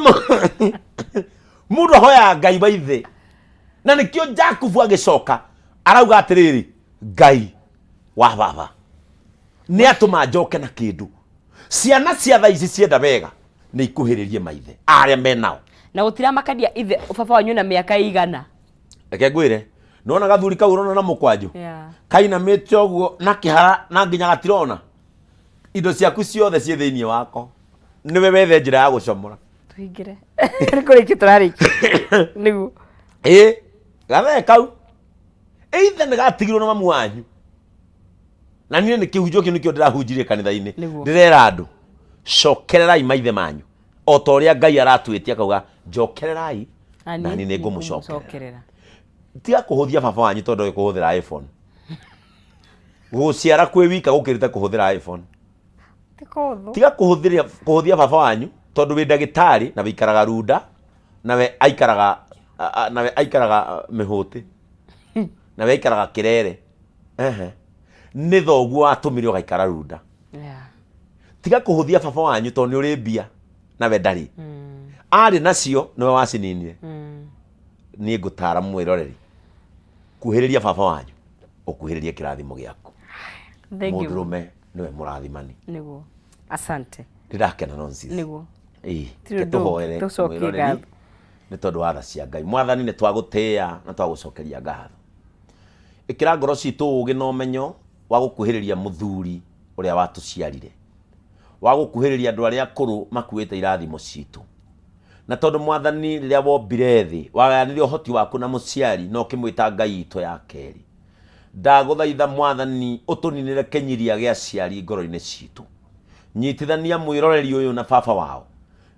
mũndũ ahoyaga Ngai wa ithe. Na nĩkĩo Jakubu agĩcoka arauga atĩrĩrĩ, Ngai wa baba nĩ atũma njoke na kĩndũ. Ciana cia thaa ici cienda wega nĩ ikuhĩrĩrie maithe arĩa menao. Na gũtiramakania ithe baba wanyu na mĩaka igana. Reke ngwĩre, nona gathuri kau ũrona na mũkwanjũ kainamĩte ũguo na kĩhara na nginya gatirona, indo ciaku ciothe ciĩ thĩinĩ wako, nĩwe wethe njĩra ya gũcomora. Tũhingĩre, nĩ kũrĩkia tũrarĩkia nĩguo. Ĩ, gathee kau. Either nĩ gatigirwo na mamu wanyu na niĩ nĩ kĩhunjio kĩu nĩkĩo ndĩrahunjirie kanitha-inĩ. Nĩguo. Ndĩrera andũ cokererai maithe manyu o ta ũrĩa Ngai aratwĩtia akauga njokererai na niĩ nĩ ngũmũcokerera. Nĩngũmũcokerera. Tiga kũhũthia baba wanyu tondũ ndoĩ kũhũthĩra iPhone. Gũciara kwĩ wika gũkĩrĩte kũhũthĩra iPhone. Ti kũhũthũ. Tiga kũhũthĩria kũhũthia baba wanyu tondũ wĩ ndagĩtarĩ na wĩikaraga runda nawe aikaraga nawe aikaraga mĩhũtĩ nawe aikaraga kĩrere. Ehe. Nĩ thoguo watũmire ũgaikara runda. Tiga kũhũthia baba wanyu tondũ nĩ ũrĩ mbia nawe ndarĩ. Arĩ nacio nĩwe wacininire. Niĩ ngũtara mwĩroreri kuhĩrĩria baba wanyu ũkuhĩrĩrie kĩrathimo gĩaku. Thank you. Mũndũrũme nĩwe mũrathimani. Nĩguo. Asante. Ndĩrakena nonsense. Nĩguo. Ĩĩ, Tirĩ reke ũndũ tũhoere tũcokie mwĩroreri ngatho. nĩ tondũ wa tha cia Ngai. Mwathani nĩ twagũtĩĩa na twagũcokeria ngatho. Ĩkĩra ngoro citũ ũũgĩ na ũmenyo wa gũkuhĩrĩria mũthuri ũrĩa watũciarire, wa gũkuhĩrĩria andũ arĩa akũrũ makuĩte irathimo citũ. Na tondũ Mwathani rĩrĩa wombire thĩ, wagayanire ũhoti waku na mũciari na ũkĩmwĩta Ngai itũ ya kerĩ. Ndagũthaitha Mwathani ũtũninĩre kĩnyiria gĩa aciari ngoro-inĩ citũ. Nyitithania mwĩroreri ũyũ na baba wao.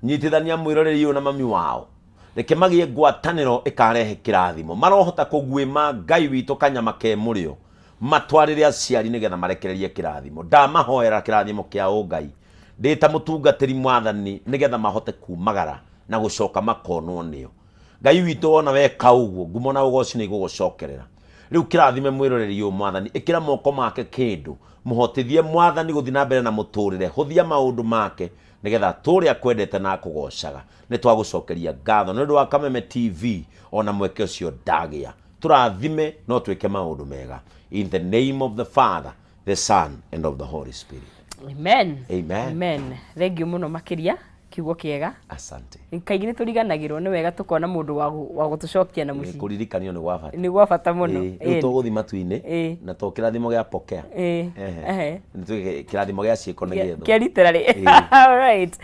Nyitithania mwĩroreri ũyũ na mami wao. Reke magĩe ngwatanĩro ĩkarehe kĩrathimo. Marohota kũguĩma Ngai witũ kanyama ke mũrĩo matwarĩre aciari nĩgetha marekererie kĩrathimo. Ndamahoera kĩrathimo kĩa ũngai ndĩ ta mũtungatĩri Mwathani nĩgetha mahote kumagara na gũcoka makonwo nĩo. Ngai witũ wona weka ũguo ngumo na ũgoci nĩ igũgũcokerera. Rĩu kĩrathime mwĩroreri ũyũ Mwathani, ĩkĩra moko make kĩndũ, mũhotithie Mwathani gũthiĩ na mbere na mũtũrĩre, hũthia maũndũ make nĩgetha atũre akwendete na akũgocaga. Nĩ twagũcokeria ngatho nĩ ũndũ wa Kameme TV ona mweke ũcio ndagĩa. Tũrathime no twĩke maũndũ mega. In the name of the Father, the Son and of the Holy Spirit. Amen. Amen. Amen. Thank you mũno makĩria kiugo kĩega. Asante. Kaingĩ nĩ tũriganagĩrwo nĩ wega tũkona mũndũ wa gũtũcokia na mũciĩ. Kũririkanio nĩ gwa bata. Nĩ gwa bata mũno. Rĩu tũgũthiĩ matu-inĩ na to kĩrathimo gĩa pokea. Ĩĩ. Ehe. Nĩ tuge kĩrathimo gĩa ciĩko nĩ gĩethwo. Kĩa literally. All right.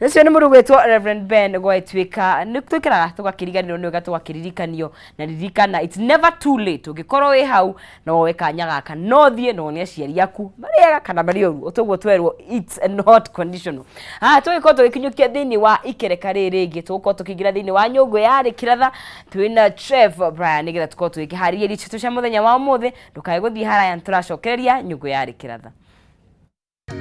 Ũcio nĩ mũndũ ũgwĩtwo Reverend Ben Gwaituĩka. Nĩ twĩkĩraga tũgakĩriganĩrwo nĩ wega tũgakĩririkanio na ririkana it's never too late. Ũngĩkorwo wĩ hau no woe kanya gaka no thiĩ na one aciari aku marĩ ega kana marĩ oru ũtoguo twerwo it's not conditional. Ah, tũgĩkorwo tũgĩkinyũkia thĩinĩ wa ikereka rĩrĩ rĩngĩ tũgũkorwo tũkĩingĩra thĩinĩ wa nyũngũ ya rĩkĩratha twĩna Trev Brian nĩgetha tũkorwo tũgĩkĩharĩria irio citũ cia mũthenya wa ũmũthĩ. Ndũkae gũthiĩ haraya nĩtũracokereria nyũngũ ya rĩkĩratha.